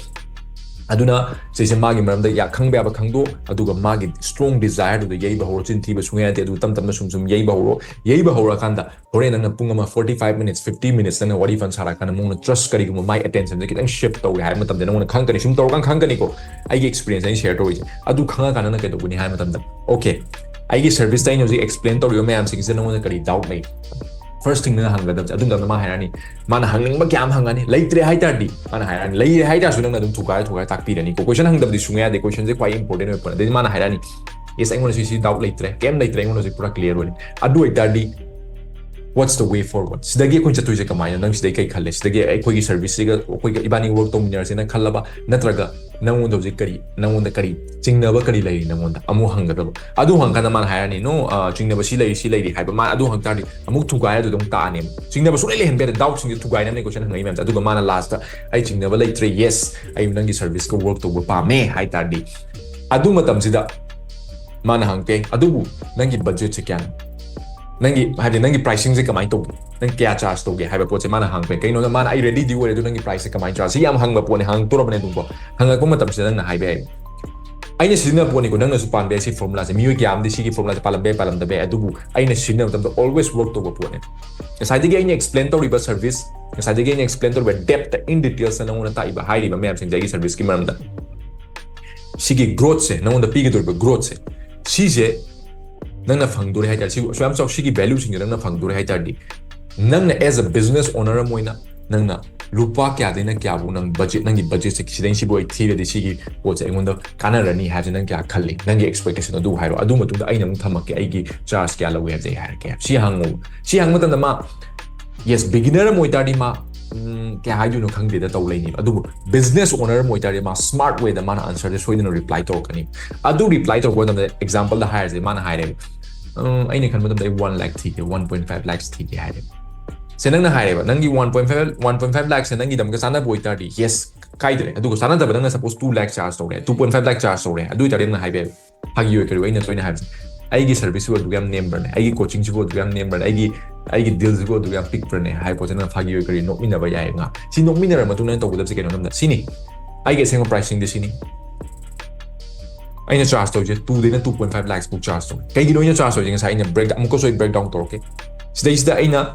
ꯑꯗꯨꯅ ꯁꯤꯁꯦ ꯃꯥꯒꯤ ꯃꯔꯝꯗ ꯌꯥ-, ꯈꯪꯕ ꯌꯥꯕ ꯈꯪꯗꯣꯛ, ꯑꯗꯨꯒ ꯃꯥꯒꯤ strong desireꯗꯨꯗ ꯌꯩꯕ ꯍꯧꯔꯣ꯫ ꯆꯤꯟ ꯊꯤꯕ ꯁꯨꯡꯌꯥ ꯌꯥꯗꯦ꯫ ꯑꯗꯨ ꯇꯞ ꯇꯞꯅ ꯁꯨꯝ ꯁꯨꯝ ꯌꯩꯕ ꯍꯧꯔꯣ꯫ ꯌꯩꯕ ꯍꯧꯔꯀꯥꯟꯗ ꯍꯣꯔꯦꯟ ꯅꯪꯅ ꯄꯨꯡ ꯑꯃ, forty five minutes, fifty minutes ꯅꯪꯅ ꯋꯥꯔꯤ ꯐꯖꯅ ꯁꯥꯔꯀꯥꯟꯗ ꯃꯉꯣꯟꯗ trust ꯀꯔꯤꯒꯨꯝꯕ ꯃꯥꯏ attentionꯁꯦ ꯈꯤꯇꯪ shift ꯇꯧꯔꯦ ꯍꯥꯏꯕ ꯃꯇꯝꯗ ꯅꯪꯉꯣꯟꯗ ꯈꯪꯉꯛꯀꯅꯤ꯫ ꯁꯨꯝ ꯇꯧꯔꯀꯥꯟꯗ ꯈꯪꯉꯛꯀꯅꯤꯀꯣ꯫ ꯑꯩꯒꯤ experience ꯑꯩꯅ share ꯇꯧꯔꯤꯁꯦ꯫ ꯑꯗꯨ ꯈꯪꯉꯀꯥꯟꯗ ꯅꯪ ꯀꯩꯗꯧꯒꯅꯤ ꯍꯥꯏꯕ ꯃꯇꯝꯗ, "Okay, ꯑꯩꯒꯤ serviceꯇ ꯑꯩꯅ ꯍꯧꯖꯤꯛ explain ꯇꯧꯔꯤꯕ ꯃꯌꯥꯝꯁꯤꯡꯁꯤꯗ ꯅꯪꯉꯣꯟꯗ ꯀꯔꯤ doubt ꯂꯩ?" First thingꯅ ꯍꯪꯒꯗꯕꯁꯦ꯫ ꯑꯗꯨ ꯃꯇꯝꯗ ꯃꯥ ꯍꯥꯏꯔꯛꯑꯅꯤ, ꯃꯥꯅ ꯍꯪꯅꯤꯡꯕ ꯀꯌꯥ ꯑꯃ ꯍꯪꯉꯅꯤ꯫ ꯂꯩꯇ꯭ꯔꯦ ꯍꯥꯏ ꯇꯥꯔꯗꯤ ꯃꯥꯅ ꯍꯥꯏꯔꯛꯑꯅꯤ, ꯂꯩꯔꯦ ꯍꯥꯏ ꯇꯥꯔꯁꯨ ꯅꯪꯅ ꯑꯗꯨꯝ ꯊꯨꯒꯥꯏ ꯊꯨꯒꯥꯏ ꯇꯥꯛꯄꯤꯔꯅꯤꯀꯣ꯫ Question ꯍꯪꯗꯕꯗꯤ ꯁꯨꯡꯌꯥ ꯌꯥꯗꯦ, questionꯁꯦ ꯈ꯭ꯋꯥꯏ important ꯑꯣꯏꯕ ꯄꯣꯠ꯫ ꯑꯗꯩꯗꯤ ꯃꯥꯅ ꯍꯥꯏꯔꯛꯑꯅꯤ, "Yes, ꯑꯩꯉꯣꯟꯗ ꯁꯤ, ꯁꯤ doubt ꯂꯩꯇ꯭ꯔꯦ, ꯀꯩꯝ ꯂꯩꯇ꯭ꯔꯦ, ꯑꯩꯉꯣꯟꯗ ꯍꯧꯖꯤꯛ ꯄꯨꯔꯥ clear ꯑꯣꯏꯔꯦ"꯫ ꯑꯗꯨ ꯑꯣꯏꯇꯥꯔꯗꯤ What's the way forward? ꯁꯤꯗꯒꯤ ꯑꯩꯈꯣꯏ ꯆꯠꯇꯣꯏꯁꯦ ꯀꯃꯥꯏꯅ? ꯅꯪ ꯁꯤꯗꯩ ꯀꯩ ꯈꯜꯂꯦ? ꯁꯤꯗꯒꯤ ꯑꯩꯈꯣꯏꯒꯤ ꯁꯔꯚꯤꯁꯁꯤꯒ ꯑꯩꯈꯣꯏꯒ ꯏꯕꯥꯅꯤ ꯋꯔꯛ ꯇꯧꯃꯤꯟꯅꯔꯁꯦꯅ ꯈꯜꯂꯕ, ꯅꯠꯇ꯭ꯔꯒ ꯅꯪꯉꯣꯟꯗ ꯍꯧꯖꯤꯛ ꯀꯔꯤ, ꯅꯪꯉꯣꯟꯗ ꯀꯔꯤ ꯆꯤꯡꯅꯕ ꯀꯔꯤ ꯂꯩꯔꯤ ꯅꯪꯉꯣꯟꯗ ꯑꯃꯨꯛ ꯍꯪꯒꯗꯕ? ꯑꯗꯨ ꯍꯪꯀꯥꯟꯗ ꯃꯥꯅ ꯍꯥꯏꯔꯅꯤ, "ꯅꯣ, ꯑ, ꯆꯤꯡꯅꯕ ꯁꯤ ꯂꯩꯔꯤ, ꯁꯤ ꯂꯩꯔꯤ" ꯍꯥꯏꯕ꯫ ꯃꯥ ꯑꯗꯨ ꯍꯪ ꯇꯥꯔꯗꯤ ꯑꯃꯨꯛ ꯊꯨꯒꯥꯏ, ꯑꯗꯨꯗ ꯑꯃꯨꯛ ꯇꯥꯛꯑꯅꯦꯕ꯫ ꯆꯤꯡꯅꯕ ꯁꯨꯡꯂꯩ ꯂꯩꯍꯟꯕ ꯌꯥꯗꯦ, ꯗꯥꯎꯠꯁꯤꯡꯁꯦ ꯊꯨꯒꯥꯏꯅꯕꯅꯦ ꯀꯣꯏꯁꯟ ꯍꯪꯉꯛꯏ ꯃꯌꯥꯝꯁꯦ꯫ ꯑꯗꯨꯒ ꯃꯥꯅ ꯂꯥꯁꯇ, "ꯑꯩ ꯆꯤꯡꯅꯕ ꯂꯩꯇ꯭ꯔꯦ, ꯌꯦꯁ, ꯑꯩ ꯅꯪꯒꯤ ꯁꯔꯚꯤꯁꯀ ꯋꯔꯛ ꯇꯧꯕ ꯄꯥꯝꯃꯦ" ꯍꯥꯏ ꯇꯥꯔꯗꯤ, ꯑꯗꯨ ꯃꯇꯝꯁꯤꯗ ꯃꯥꯅ ꯍꯪꯉꯛꯄ ꯌꯥꯏ, "ꯑꯗꯨꯕꯨ ꯅꯪꯒꯤ ꯕꯖꯦꯠꯁꯦ ꯀꯌꯥꯅꯣ? ꯅꯪꯒꯤ, ꯍꯥꯏꯗꯤ, ꯅꯪꯒꯤ ꯄ꯭ꯔꯥꯏꯁꯤꯡꯁꯦ ꯀꯃꯥꯏꯅ ꯇꯧꯒꯦ? ꯅꯪ ꯀꯌꯥ ꯆꯥꯔꯖ ꯇꯧꯒꯦ?" ꯍꯥꯏꯕ ꯄꯣꯠꯁꯦ ꯃꯥꯅ ꯍꯪꯉꯛꯄ ꯌꯥꯏ꯫ ꯀꯩꯅꯣꯗ ꯃꯥꯅ, "ꯑꯩ ꯔꯦꯗꯤꯗꯤ ꯑꯣꯏꯔꯦ, ꯑꯗꯨ ꯅꯪꯒꯤ ꯄ꯭ꯔꯥꯏꯁꯁꯦ ꯀꯃꯥꯏꯅ ꯆꯥꯔꯖ?" ꯁꯤ ꯌꯥꯝ ꯍꯪꯕ ꯄꯣꯠꯅꯦ, ꯍꯪꯉꯛꯇꯣꯔꯕꯅꯦ ꯑꯗꯨꯝꯀꯣ꯫ ꯍꯪꯉꯛꯄ ꯃꯇꯝꯁꯤꯗ ꯅꯪꯅ ꯍꯥꯏꯕ ꯌꯥꯏ, "ꯑꯩꯅ ꯁꯤꯖꯤꯟꯅꯕ ꯄꯣꯠꯅꯤꯀꯣ, ꯅꯪꯅꯁꯨ ꯄꯥꯟꯕ ꯌꯥꯏ ꯁꯤ ꯐꯣꯔꯃꯨꯂꯥꯁꯦ꯫ ꯃꯤꯑꯣꯏ ꯀꯌꯥ ꯑꯃꯗꯤ ꯁꯤꯒꯤ ꯐꯣꯔꯃꯨꯂꯥꯁꯦ ꯄꯥꯜꯂꯝꯕ ꯌꯥꯏ, ꯄꯥꯜꯂꯝꯗꯕ ꯌꯥꯏ, ꯑꯗꯨꯕꯨ ꯑꯩꯅ ꯁꯤꯖꯤꯟꯅꯕ ꯃꯇꯝꯗ always work ꯇꯧꯕ ꯄꯣꯠꯅꯦ꯫ ꯉꯁꯥꯏꯗꯒꯤ ꯑꯩꯅ ꯑꯦꯛꯁꯄ꯭ꯂꯦꯟ ꯇꯧꯔꯤꯕ ꯁꯔꯚꯤꯁ, ꯉꯁꯥꯏꯗꯒꯤ ꯑꯩꯅ ꯑꯦꯛꯁꯄ꯭ꯂꯦꯟ ꯇꯧꯔꯤꯕ depth in details ꯅꯉꯣꯟꯗ ꯇꯥꯛꯏꯕ, ꯍꯥꯏꯔꯤꯕ ꯃꯌꯥꯝꯁꯤꯡꯁꯦ ꯑꯩꯒꯤ ꯁꯔꯚꯤꯁꯀꯤ ꯃꯔꯝꯗ, ꯁꯤꯒꯤ ꯒ꯭ꯔꯣꯠꯁꯦ, ꯅꯉꯣꯟꯗ ꯄꯤꯒꯗꯧꯔꯤꯕ ꯒ꯭ꯔꯣꯠꯁꯦ, ꯁꯤꯁꯦ ꯅꯪꯅ ꯐꯪꯗꯣꯔꯦ ꯍꯥꯏꯇꯥꯔꯗꯤ, ꯁꯤ ꯁꯨꯛ ꯌꯥꯝ ꯆꯥꯎ, ꯁꯤꯒꯤ ꯚꯦꯂꯨꯁꯤꯡꯗꯣ ꯅꯪꯅ ꯐꯪꯗꯣꯔꯦ ꯍꯥꯏꯇꯥꯔꯗꯤ, ꯅꯪꯅ as a business owner ꯑꯃ ꯑꯣꯏꯅ ꯅꯪꯅ ꯂꯨꯄꯥ ꯀꯌꯥꯗꯩꯅ ꯀꯌꯥꯕꯨ ꯅꯪ ꯕꯖꯦꯠ, ꯅꯪꯒꯤ ꯕꯖꯦꯠꯁꯦ ꯁꯤꯗꯩ ꯁꯤꯕꯨ ꯑꯩ ꯊꯤꯔꯗꯤ ꯁꯤꯒꯤ ꯄꯣꯠꯁꯦ ꯑꯩꯉꯣꯟꯗ ꯀꯥꯟꯅꯔꯅꯤ ꯍꯥꯏꯕꯁꯦ ꯅꯪ ꯀꯌꯥ ꯈꯜꯂꯤ? ꯅꯪꯒꯤ ꯑꯦꯛꯁꯄꯦꯛꯇꯦꯁꯟ ꯑꯗꯨ ꯍꯥꯏꯔꯣ꯫ ꯑꯗꯨ ꯃꯇꯨꯡꯗ ꯑꯩꯅ ꯑꯃꯨꯛ ꯊꯝꯃꯛꯀꯦ, ꯑꯩꯒꯤ ꯆꯥꯔꯖ ꯀꯌꯥ ꯂꯧꯒꯦ ꯍꯥꯏꯕꯁꯦ ꯑꯩ ꯍꯥꯏꯔꯛꯀꯦ꯫ ꯁꯤ ꯍꯪꯉꯣ꯫ ꯁꯤ ꯍꯪꯕ ꯃꯇꯝꯗ ꯃꯥ, ꯌꯦꯁ, ꯕꯤꯒꯤꯅꯔ ꯑꯃ ꯑꯣꯏꯇꯥꯔꯗꯤ ꯃꯥ, ꯎꯝ, ꯀꯌꯥ ꯍꯥꯏꯗꯣꯏꯅꯣ ꯈꯪꯗꯦꯗ ꯇꯧ ꯂꯩꯅꯦꯕ꯫ ꯑꯗꯨꯕꯨ ꯕꯤꯖꯤꯅꯦꯁ ꯑꯣꯅꯔ ꯑꯃ ꯑꯣꯏꯇꯥꯔꯗꯤ ꯃꯥ ꯁ꯭ꯃꯥꯔꯠ ꯋꯦꯗ ꯃꯥꯅ ꯑꯟꯁꯔꯁꯦ ꯁꯣꯏꯗꯅ ꯔꯤꯄ꯭ꯂꯥꯏ ꯇꯧꯔꯛꯀꯅꯤ꯫ ꯑꯗꯨ ꯔꯤꯄ꯭ꯂꯥꯏ ꯇꯧꯔꯛꯄ ꯃꯇꯝꯗ, ꯑꯦꯛꯖꯥꯝꯄꯜꯗ ꯍꯥꯏꯔꯁꯦ, ꯃꯥꯅ ꯍꯥꯏꯔꯦꯕ, "ꯎꯝ, ꯑꯩꯅ ꯈꯟꯕ ꯃꯇꯝꯗ ꯑꯩ one lakh ꯊꯤꯒꯦ, one point five lakhs ꯊꯤꯒꯦ" ꯍꯥꯏꯔꯦꯕ꯫ ꯁꯦ, ꯅꯪꯅ ꯍꯥꯏꯔꯦꯕ, ꯅꯪꯒꯤ one point five, one point five lakhꯁꯦ ꯅꯪꯒꯤꯗꯃꯛꯇ ꯆꯥꯟꯅꯕ ꯑꯣꯏꯇꯥꯔꯗꯤ, ꯌꯦꯁ, ꯀꯥꯏꯗ꯭ꯔꯦ꯫ ꯑꯗꯨꯒ ꯆꯥꯟꯅꯗꯕ, ꯅꯪꯅ ꯁꯄꯣꯁ two lakh ꯆꯥꯔꯖ ꯇꯧꯔꯦ, two point five lakh charge ꯇꯧꯔꯦ, ꯑꯗꯨ ꯑꯣꯏꯇꯥꯔꯗꯤ ꯅꯪꯅ ꯍꯥꯏꯕ ꯌꯥꯏꯕ, ꯐꯥꯒꯤ ꯑꯣꯏ ꯀꯔꯤ ꯑꯣꯏ, ꯑꯩꯅ ꯁꯣꯏꯅ ꯍꯥꯏꯕꯁꯦ, "ꯑꯩꯒꯤ ꯁꯔꯚꯤꯁꯁꯤꯕꯨ ꯑꯗꯨꯛ ꯌꯥꯝ ꯅꯦꯝꯕ꯭ꯔꯅꯦ? ꯑꯩꯒꯤ ꯀꯣꯆꯤꯡꯁꯤꯕꯨ ꯑꯗꯨꯛ ꯌꯥꯝ ꯅꯦꯝꯕ꯭ꯔꯅꯦ? ꯑꯩꯒꯤ, ꯑꯩꯒꯤ ꯗꯤꯜꯁꯤꯕꯨ ꯑꯗꯨꯛ ꯌꯥꯝ ꯄꯤꯛꯄ꯭ꯔꯅꯦ?" ꯍꯥꯏꯕ ꯄꯣꯠꯁꯦ ꯅꯪꯅ ꯐꯥꯒꯤ ꯑꯣꯏ ꯀꯔꯤ ꯅꯣꯛꯃꯤꯟꯅꯕ ꯌꯥꯏ꯫ ꯉꯥ ꯁꯤ ꯅꯣꯛꯃꯤꯟꯅꯔ ꯃꯇꯨꯡꯗ ꯅꯪ ꯇꯧꯒꯗꯕꯁꯦ ꯀꯩꯅꯣ ꯍꯥꯏꯕꯗ, ꯁꯤꯅꯤ, ꯑꯩꯒꯤ ꯑꯁꯦꯡꯕ ꯄ꯭ꯔꯥꯏꯁꯤꯡꯗꯤ ꯁꯤꯅꯤ꯫ ꯑꯩꯅ ꯆꯥꯔꯖ ꯇꯧꯔꯤꯁꯦ two ꯗꯩꯅ two point five lakhs ꯐꯥꯎ ꯆꯥꯔꯖ ꯇꯧꯏ꯫ ꯀꯩꯒꯤꯅꯣ ꯑꯩꯅ ꯆꯥꯔꯖ ꯇꯧꯔꯤꯁꯦ? ꯉꯁꯥꯏ ꯑꯩꯅ ꯕ꯭ꯔꯦꯛ, ꯑꯃꯨꯛꯀꯁꯨ ꯑꯩ ꯕ꯭ꯔꯦꯛ ꯗꯥꯎꯟ ꯇꯧꯔꯛꯀꯦ꯫ ꯁꯤꯗꯩꯁꯤꯗ ꯑꯩꯅ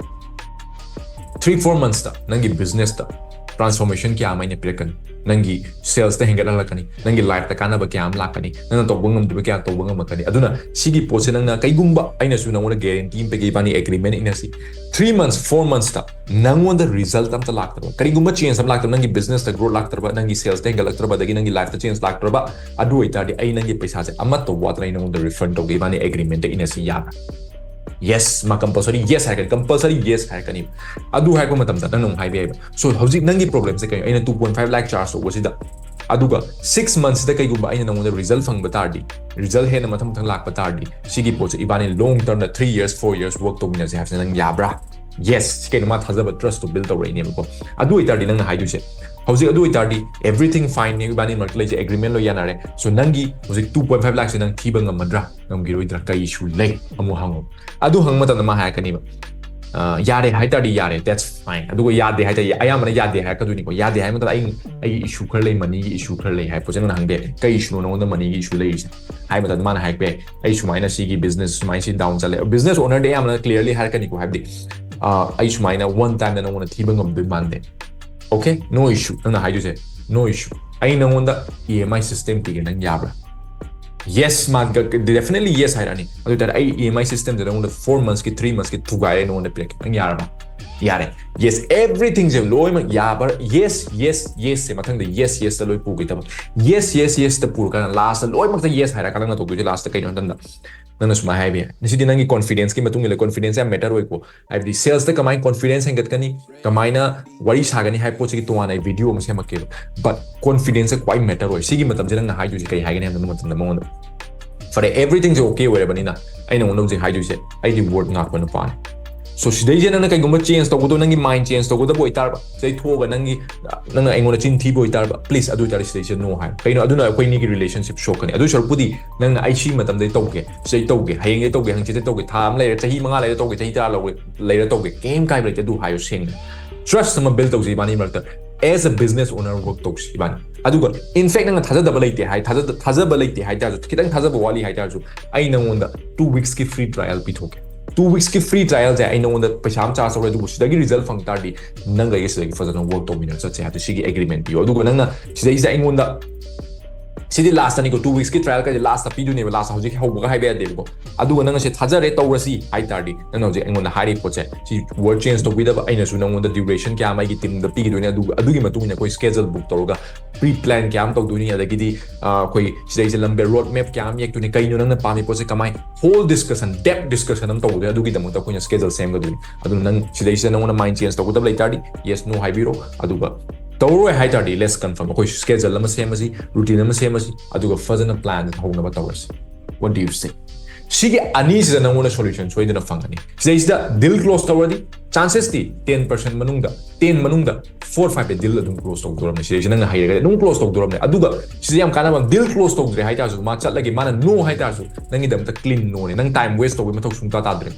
three four monthsꯇ ꯅꯪꯒꯤ ꯕꯤꯖꯤꯅꯦꯁꯇ ꯇ꯭ꯔꯥꯟꯁꯐꯣꯔꯃꯦꯁꯟ ꯀꯌꯥ ꯑꯃ ꯑꯩꯅ ꯄꯤꯔꯛꯀꯅꯤ꯫ ꯅꯪꯒꯤ ꯁꯦꯜꯁꯇ ꯍꯦꯟꯒꯠꯍꯜꯂꯛꯀꯅꯤ, ꯅꯪꯒꯤ ꯂꯥꯏꯐꯇ ꯀꯥꯟꯅꯕ ꯀꯌꯥ ꯑꯃ ꯂꯥꯛꯀꯅꯤ, ꯅꯪꯅ ꯇꯧꯕ ꯉꯝꯗꯕ ꯀꯌꯥ ꯇꯧꯕ ꯉꯝꯃꯛꯀꯅꯤ꯫ ꯑꯗꯨꯅ ꯁꯤꯒꯤ ꯄꯣꯠꯁꯦ ꯅꯪꯅ, ꯀꯩꯒꯨꯝꯕ ꯑꯩꯅꯁꯨ ꯅꯪꯉꯣꯟꯗ ꯒꯦꯔꯦꯟꯇꯤ ꯑꯃ ꯄꯤꯒꯦ, ꯏꯕꯥꯅꯤ ꯑꯦꯒ꯭ꯔꯤꯃꯦꯟ ꯏꯅꯁꯤ, three months, four monthsꯇ ꯅꯪꯉꯣꯟꯗ ꯔꯤꯖꯜꯠ ꯑꯝꯇ ꯂꯥꯛꯇꯕ, ꯀꯔꯤꯒꯨꯝꯕ ꯆꯦꯟꯖ ꯑꯃ ꯂꯥꯛꯇꯕ, ꯅꯪꯒꯤ ꯕꯤꯖꯤꯅꯦꯁꯇ ꯒ꯭ꯔꯣꯠ ꯂꯥꯛꯇ꯭ꯔꯕ, ꯅꯪꯒꯤ ꯁꯦꯜꯁꯇ ꯍꯦꯟꯒꯠꯂꯛꯇ꯭ꯔꯕ, ꯑꯗꯒꯤ ꯅꯪꯒꯤ ꯂꯥꯏꯐꯇ ꯆꯦꯟꯖ ꯂꯥꯛꯇ꯭ꯔꯕ, ꯑꯗꯨ ꯑꯣꯏꯇꯥꯔꯗꯤ ꯑꯩ ꯅꯪꯒꯤ ꯄꯩꯁꯥꯁꯦ ꯑꯃꯠꯇ ꯋꯥꯠꯇꯅ ꯑꯩ ꯅꯪꯉꯣꯟꯗ ꯔꯤꯐꯟ ꯇꯧꯒꯦ, ꯏꯕꯥꯅꯤ ꯑꯦꯒ꯭ꯔꯤꯃꯦꯟꯗ ꯏꯅꯁꯤ, ꯌꯥꯕ꯭ꯔꯥ? Yes, ꯃꯥ compulsory yes ꯍꯥꯏꯔꯛꯀꯅꯤ, compulsory yes ꯍꯥꯏꯔꯛꯀꯅꯤ꯫ ꯑꯗꯨ ꯍꯥꯏꯔꯛꯄ ꯃꯇꯝꯗ ꯅꯪꯅ ꯑꯃꯨꯛ ꯍꯥꯏꯕ ꯌꯥꯏꯕ, "So ꯍꯧꯖꯤꯛ ꯅꯪꯒꯤ problemꯁꯦ ꯀꯩꯅꯣ? ꯑꯩꯅ two point five lakh charge ꯇꯧꯕꯁꯤꯗ, ꯑꯗꯨꯒ six monthsꯁꯤꯗ ꯀꯩꯒꯨꯝꯕ ꯑꯩꯅ ꯅꯪꯉꯣꯟꯗ result ꯐꯪꯕ ꯇꯥꯔꯗꯤ, result ꯍꯦꯟꯅ ꯃꯊꯪ ꯃꯊꯪ ꯂꯥꯛꯄ ꯇꯥꯔꯗꯤ, ꯁꯤꯒꯤ ꯄꯣꯠꯁꯦ ꯏꯕꯥꯅꯤ long termꯗ three years, four years work ꯇꯧꯃꯤꯟꯅꯁꯦ ꯍꯥꯏꯕꯁꯦ ꯅꯪ ꯌꯥꯕ꯭ꯔꯥ?" Yes, ꯁꯤ ꯀꯩꯅꯣ? ꯃꯥ ꯊꯥꯖꯕ, trustꯇꯣ build ꯇꯧꯔꯛꯏꯅꯦꯕꯀꯣ꯫ ꯑꯗꯨ ꯑꯣꯏꯇꯥꯔꯗꯤ ꯅꯪꯅ ꯍꯥꯏꯗꯣꯏꯁꯦ, ꯍꯧꯖꯤꯛ ꯑꯗꯨ ꯑꯣꯏꯇꯥꯔꯗꯤ everything fineꯅꯦ, ꯏꯕꯥꯅꯤ ꯃꯔꯛꯇ ꯂꯩꯁꯦ agreement ꯂꯣꯏ ꯌꯥꯅꯔꯦ꯫ So ꯅꯪꯒꯤ ꯍꯧꯖꯤꯛ two point five lakhꯁꯦ ꯅꯪ ꯊꯤꯕ ꯉꯝꯃꯗ꯭ꯔꯥ, ꯉꯝꯈꯤꯔꯣꯏꯗ꯭ꯔꯥ, ꯀꯩ issue ꯂꯩ? ꯑꯃꯨꯛ ꯍꯪꯉꯣ꯫ ꯑꯗꯨ ꯍꯪꯕ ꯃꯇꯝꯗ ꯃꯥ ꯍꯥꯏꯔꯛꯀꯅꯤꯕ, ꯑ, ꯌꯥꯔꯦ ꯍꯥꯏ ꯇꯥꯔꯗꯤ ꯌꯥꯔꯦ, that's fine꯫ ꯑꯗꯨꯒ ꯌꯥꯗꯦ ꯍꯥꯏ ꯇꯥꯔꯗꯤ, ꯑꯌꯥꯝꯕꯅ ꯌꯥꯗꯦ ꯍꯥꯏꯔꯛꯀꯗꯣꯏꯅꯤꯀꯣ꯫ ꯌꯥꯗꯦ ꯍꯥꯏꯕ ꯃꯇꯝꯗ ꯑꯩ, "ꯑꯩꯒꯤ issue ꯈꯔ ꯂꯩ, moneyꯒꯤ issue ꯈꯔ ꯂꯩ" ꯍꯥꯏ ꯄꯣꯠꯁꯦ ꯅꯪꯅ ꯍꯪꯕ ꯌꯥꯏ꯫ "ꯀꯩ issueꯅꯣ ꯅꯉꯣꯟꯗ moneyꯒꯤ issue ꯂꯩꯔꯤꯁꯦ?" ꯍꯥꯏꯕ ꯃꯇꯝꯗ ꯃꯥꯅ ꯍꯥꯏꯔꯛꯄ ꯌꯥꯏ, "ꯑꯩ ꯁꯨꯃꯥꯏꯅ ꯁꯤꯒꯤ business ꯁꯨꯃꯥꯏꯅ ꯁꯤ down ꯆꯠꯂꯦ"꯫ Business ownerꯗꯤ ꯑꯌꯥꯝꯕꯅ clearly ꯍꯥꯏꯔꯛꯀꯅꯤꯀꯣ, ꯍꯥꯏꯕꯗꯤ, ꯑ, "ꯑꯩ ꯁꯨꯃꯥꯏꯅ one timeꯗ ꯅꯉꯣꯟꯗ ꯊꯤꯕ ꯉꯝꯗꯣꯏ ꯃꯥꯟꯗꯦ"꯫ Okay, no issue꯫ ꯅꯪꯅ ꯍꯥꯏꯗꯣꯏꯁꯦ, "No issue, ꯑꯩ ꯅꯉꯣꯟꯗ EMI system ꯄꯤꯒꯦ, ꯅꯪ ꯌꯥꯕ꯭ꯔꯥ?" Yes, ꯃꯥ ꯒ-, definitely yes ꯍꯥꯏꯔꯛꯑꯅꯤ꯫ ꯑꯗꯨ ꯑꯣꯏꯇꯥꯔꯗꯤ ꯑꯩ EMI systemꯗ ꯅꯉꯣꯟꯗ four monthsꯀꯤ, three monthsꯀꯤ ꯊꯨꯒꯥꯏꯔꯦ, ꯅꯉꯣꯟꯗ ꯄꯤꯔꯛꯀꯦ, ꯅꯪ ꯌꯥꯔꯕ? ꯌꯥꯔꯦ꯫ Yes, everythingꯁꯦ ꯂꯣꯏꯅꯃꯛ ꯌꯥꯕ, yes, yes, yesꯁꯦ ꯃꯊꯪꯗ yes, yesꯇ ꯂꯣꯏ ꯄꯨꯒꯦ ꯇꯧꯕ꯫ Yes, yes, yesꯇ ꯄꯨꯔꯀꯥꯟꯗ lastꯇ ꯂꯣꯏꯅꯃꯛꯇ yes ꯍꯥꯏꯔꯀꯥꯟꯗ ꯅꯪꯅ ꯇꯧꯗꯣꯏꯁꯦ lastꯇ ꯀꯩꯅꯣ ꯍꯥꯏ ꯃꯇꯝꯗ, ꯅꯪꯅ ꯁꯨꯃꯥꯏꯅ ꯍꯥꯏꯕ ꯌꯥꯏ, "ꯉꯁꯤꯗꯤ ꯅꯪꯒꯤ confidenceꯀꯤ ꯃꯇꯨꯡ ꯏꯜꯂꯦ"꯫ Confidence ꯌꯥꯝ matter ꯑꯣꯏꯀꯣ꯫ ꯍꯥꯏꯕꯗꯤ salesꯇ ꯀꯃꯥꯏꯅ confidence ꯍꯦꯟꯒꯠꯀꯅꯤ, ꯀꯃꯥꯏꯅ ꯋꯥꯔꯤ ꯁꯥꯒꯅꯤ ꯍꯥꯏꯕ ꯄꯣꯠꯁꯤꯒꯤ ꯇꯣꯉꯥꯟꯅ ꯑꯩ video ꯑꯃ ꯁꯦꯝꯃꯛꯀꯦꯕ꯫ But confidenceꯁꯦ ꯈ꯭ꯋꯥꯏ matter ꯑꯣꯏ꯫ ꯁꯤꯒꯤ ꯃꯇꯝꯁꯦ ꯅꯪꯅ ꯍꯥꯏꯗꯣꯏꯁꯦ ꯀꯩ ꯍꯥꯏꯒꯅꯤ ꯍꯥꯏꯕ ꯃꯇꯝꯗ ꯃꯉꯣꯟꯗ, "ꯐꯔꯦ, everythingꯁꯦ okay ꯑꯣꯏꯔꯕꯅꯤꯅ ꯑꯩ ꯅꯉꯣꯟꯗ ꯍꯧꯖꯤꯛ ꯍꯥꯏꯗꯣꯏꯁꯦ, ꯑꯩꯗꯤ word ꯉꯥꯛꯄ ꯅꯨꯄꯥꯅꯤ"꯫ So ꯁꯤꯗꯩꯁꯦ ꯅꯪꯅ ꯀꯩꯒꯨꯝꯕ change ꯇꯧꯒꯗꯕ, ꯅꯪꯒꯤ mind change ꯇꯧꯒꯗꯕ ꯑꯣꯏꯇꯥꯔꯕ, ꯁꯤꯗꯩ ꯊꯣꯛꯑꯒ ꯅꯪꯒꯤ, ꯅꯪꯅ ꯑꯩꯉꯣꯟꯗ ꯆꯤꯟ ꯊꯤꯕ ꯑꯣꯏꯇꯥꯔꯕ, please, ꯑꯗꯨ ꯑꯣꯏꯇꯥꯔꯗꯤ ꯁꯤꯗꯩꯁꯤꯗ no ꯍꯥꯏ꯫ ꯀꯩꯅꯣ? ꯑꯗꯨꯅ ꯑꯩꯈꯣꯏ ꯑꯅꯤꯒꯤ relationship ꯁꯣꯛꯀꯅꯤ꯫ ꯑꯗꯨ ꯁꯔꯨꯛꯄꯨꯗꯤ ꯅꯪꯅ "ꯑꯩ ꯁꯤ ꯃꯇꯝꯗꯩ ꯇꯧꯒꯦ, ꯁꯤꯗꯩ ꯇꯧꯒꯦ, ꯍꯌꯦꯡꯗꯩ ꯇꯧꯒꯦ, ꯍꯪꯆꯤꯠꯇꯩ ꯇꯧꯒꯦ, ꯊꯥ ꯑꯃ ꯂꯩꯔꯦ, ꯆꯍꯤ ꯃꯉꯥ ꯂꯩꯔꯦ ꯇꯧꯒꯦ, ꯆꯍꯤ ꯇꯔꯥ ꯂꯧꯒꯦ, ꯂꯩꯔꯦ ꯇꯧꯒꯦ", ꯀꯩꯝ ꯀꯥꯏꯕ ꯂꯩꯇꯦ꯫ ꯑꯗꯨ ꯍꯥꯏꯌꯣ ꯁꯦꯡꯅ꯫ Trust ꯑꯃ build ꯇꯧꯁꯤ ꯏꯕꯥꯅꯤ ꯃꯔꯛꯇ꯫ As a business owner work ꯇꯧꯁꯤ ꯏꯕꯥꯅꯤ꯫ ꯑꯗꯨꯒ in fact ꯅꯪꯅ ꯊꯥꯖꯗꯕ ꯂꯩꯇꯦ ꯍꯥꯏ, ꯊꯥꯖꯗ-, ꯊꯥꯖꯕ ꯂꯩꯇꯦ ꯍꯥꯏ ꯇꯥꯔꯁꯨ, ꯈꯤꯇꯪ ꯊꯥꯖꯕ ꯋꯥꯠꯂꯤ ꯍꯥꯏ ꯇꯥꯔꯁꯨ, ꯑꯩ ꯅꯪꯉꯣꯟꯗ two weeksꯀꯤ free trial ꯄꯤꯊꯣꯛꯀꯦ꯫ Two weeksꯀꯤ free trialꯁꯦ ꯑꯩ ꯅꯪꯉꯣꯟꯗ ꯄꯩꯁꯥ ꯑꯃ charge ꯇꯧꯔꯦ, ꯑꯗꯨꯕꯨ ꯁꯤꯗꯒꯤ result ꯐꯪ ꯇꯥꯔꯗꯤ ꯅꯪꯒ ꯑꯩꯒ ꯁꯤꯗꯒꯤ ꯐꯖꯅ work ꯇꯧꯃꯤꯟꯅꯔ ꯆꯠꯁꯦ ꯍꯥꯏꯕꯗꯣ, ꯁꯤꯒꯤ agreement ꯄꯤꯌꯣ꯫ ꯑꯗꯨꯒ ꯅꯪꯅ ꯁꯤꯗꯩꯁꯤꯗ ꯑꯩꯉꯣꯟꯗ ꯁꯤꯗꯤ ꯂꯥꯁꯇꯅꯤꯀꯣ, ꯇꯨ ꯋꯤꯛꯁꯀꯤ ꯇ꯭ꯔꯥꯏꯌꯦꯜ ꯀꯥꯏꯁꯦ ꯂꯥꯁꯇ ꯄꯤꯗꯣꯏꯅꯦꯕ, ꯂꯥꯁꯇ ꯍꯧꯖꯤꯛ ꯍꯧꯕꯒ ꯍꯥꯏꯕ ꯌꯥꯗꯦꯕꯀꯣ꯫ ꯑꯗꯨꯒ ꯅꯪ ꯁꯤ ꯊꯥꯖꯔꯦ ꯇꯧꯔꯁꯤ ꯍꯥꯏ ꯇꯥꯔꯗꯤ, ꯅꯪꯅ ꯍꯧꯖꯤꯛ ꯑꯩꯉꯣꯟꯗ ꯍꯥꯏꯔꯤꯕ ꯄꯣꯠꯁꯦ, ꯁꯤ ꯋꯥꯔꯗ ꯆꯦꯟꯖ ꯇꯧꯕꯤꯗꯕ, ꯑꯩꯅꯁꯨ ꯅꯪꯉꯣꯟꯗ ꯗ꯭ꯌꯨꯔꯦꯁꯟ ꯀꯌꯥ ꯑꯃ ꯑꯩꯒꯤ ꯇꯤꯝꯗ ꯄꯤꯈꯤꯗꯣꯏꯅꯦ, ꯑꯗꯨꯒ ꯑꯗꯨꯒꯤ ꯃꯇꯨꯡ ꯏꯟꯅ ꯑꯩꯈꯣꯏ ꯁ꯭ꯀꯦꯖꯨꯜ ꯕꯨꯛ ꯇꯧꯔꯒ ꯄ꯭ꯔꯤ ꯄ꯭ꯂꯥꯟ ꯀꯌꯥ ꯑꯃ ꯇꯧꯗꯣꯏꯅꯤ, ꯑꯗꯒꯤꯗꯤ ꯑꯩꯈꯣꯏ ꯁꯤꯗꯩꯁꯤꯗ ꯂꯝꯕꯦ ꯔꯣꯗ ꯃꯦꯞ ꯀꯌꯥ ꯑꯃ ꯌꯦꯛꯇꯣꯏꯅꯤ, ꯀꯩꯅꯣ ꯅꯪꯅ ꯄꯥꯝꯃꯤ ꯄꯣꯠꯁꯦ ꯀꯃꯥꯏ, ꯍꯣꯜ ꯗꯤꯁꯀꯁꯟ, ꯗꯦꯞ ꯗꯤꯁꯀꯁꯟ ꯑꯃ ꯇꯧꯗꯣꯏꯅꯤ, ꯑꯗꯨꯒꯤꯗꯃꯛꯇ ꯑꯩꯈꯣꯏꯅ ꯁ꯭ꯀꯦꯖꯨꯜ ꯁꯦꯝꯒꯗꯣꯏꯅꯤ꯫ ꯑꯗꯨꯅ ꯅꯪ ꯁꯤꯗꯩꯁꯤꯗ ꯅꯪꯉꯣꯟꯗ ꯃꯥꯏꯟ ꯆꯦꯟꯖ ꯇꯧꯒꯗꯕ ꯂꯩ ꯇꯥꯔꯗꯤ ꯌꯦꯁ ꯅꯣ ꯍꯥꯏꯕꯤꯔꯣ, ꯑꯗꯨꯒ ꯇꯧꯔꯣꯏ ꯍꯥꯏ ꯇꯥꯔꯗꯤ ꯂꯦꯠꯁ ꯀꯟꯐꯔꯝ, ꯑꯩꯈꯣꯏ ꯁ꯭ꯀꯦꯖꯨꯜ ꯑꯃ ꯁꯦꯝꯃꯁꯤ, ꯔꯨꯇꯤꯟ ꯑꯃ ꯁꯦꯝꯃꯁꯤ, ꯑꯗꯨꯒ ꯐꯖꯅ ꯄ꯭ꯂꯥꯟ ꯍꯧꯅꯕ ꯇꯧꯔꯁꯤ꯫ What do you say? ꯁꯤꯒꯤ ꯑꯅꯤꯁꯤꯗ ꯅꯪꯉꯣꯟꯗ ꯁꯣꯂꯨꯁꯟ ꯁꯣꯏꯗꯅ ꯐꯪꯒꯅꯤ꯫ ꯁꯤꯗꯩꯁꯤꯗ ꯗꯤꯜ ꯀ꯭ꯂꯣꯖ ꯇꯧꯔꯗꯤ ꯆꯥꯟꯁꯦꯁꯇꯤ ꯇꯦꯟ ꯄꯥꯔꯁꯦꯟ ꯃꯅꯨꯡꯗ, ꯇꯦꯟ ꯃꯅꯨꯡꯗ ꯐꯣꯔ ꯐꯥꯏꯚꯇ ꯗꯤꯜ ꯑꯗꯨꯝ ꯀ꯭ꯂꯣꯖ ꯇꯧꯗꯣꯔꯝꯅꯤ꯫ ꯁꯤꯗꯩꯁꯤ ꯅꯪꯅ ꯍꯩꯔꯒꯗꯤ ꯑꯗꯨꯝ ꯀ꯭ꯂꯣꯖ ꯇꯧꯗꯣꯔꯝꯅꯤ꯫ ꯑꯗꯨꯒ ꯁꯤꯗ ꯌꯥꯝ ꯀꯥꯟꯅꯕ ꯑꯃ, ꯗꯤꯜ ꯀ꯭ꯂꯣꯖ ꯇꯧꯗ꯭ꯔꯦ ꯍꯥꯏ ꯇꯥꯔꯁꯨ, ꯃꯥ ꯆꯠꯂꯒꯦ, ꯃꯥꯅ ꯅꯣ ꯍꯥꯏ ꯇꯥꯔꯁꯨ, ꯅꯪꯒꯤꯗꯃꯛꯇ ꯀ꯭ꯂꯤꯟ ꯅꯣꯅꯦ, ꯅꯪ ꯇꯥꯏꯝ ꯋꯦꯁ ꯇꯧꯕꯒꯤ ꯃꯊꯧ ꯁꯨꯡꯇꯥ ꯇꯥꯗ꯭ꯔꯦ꯫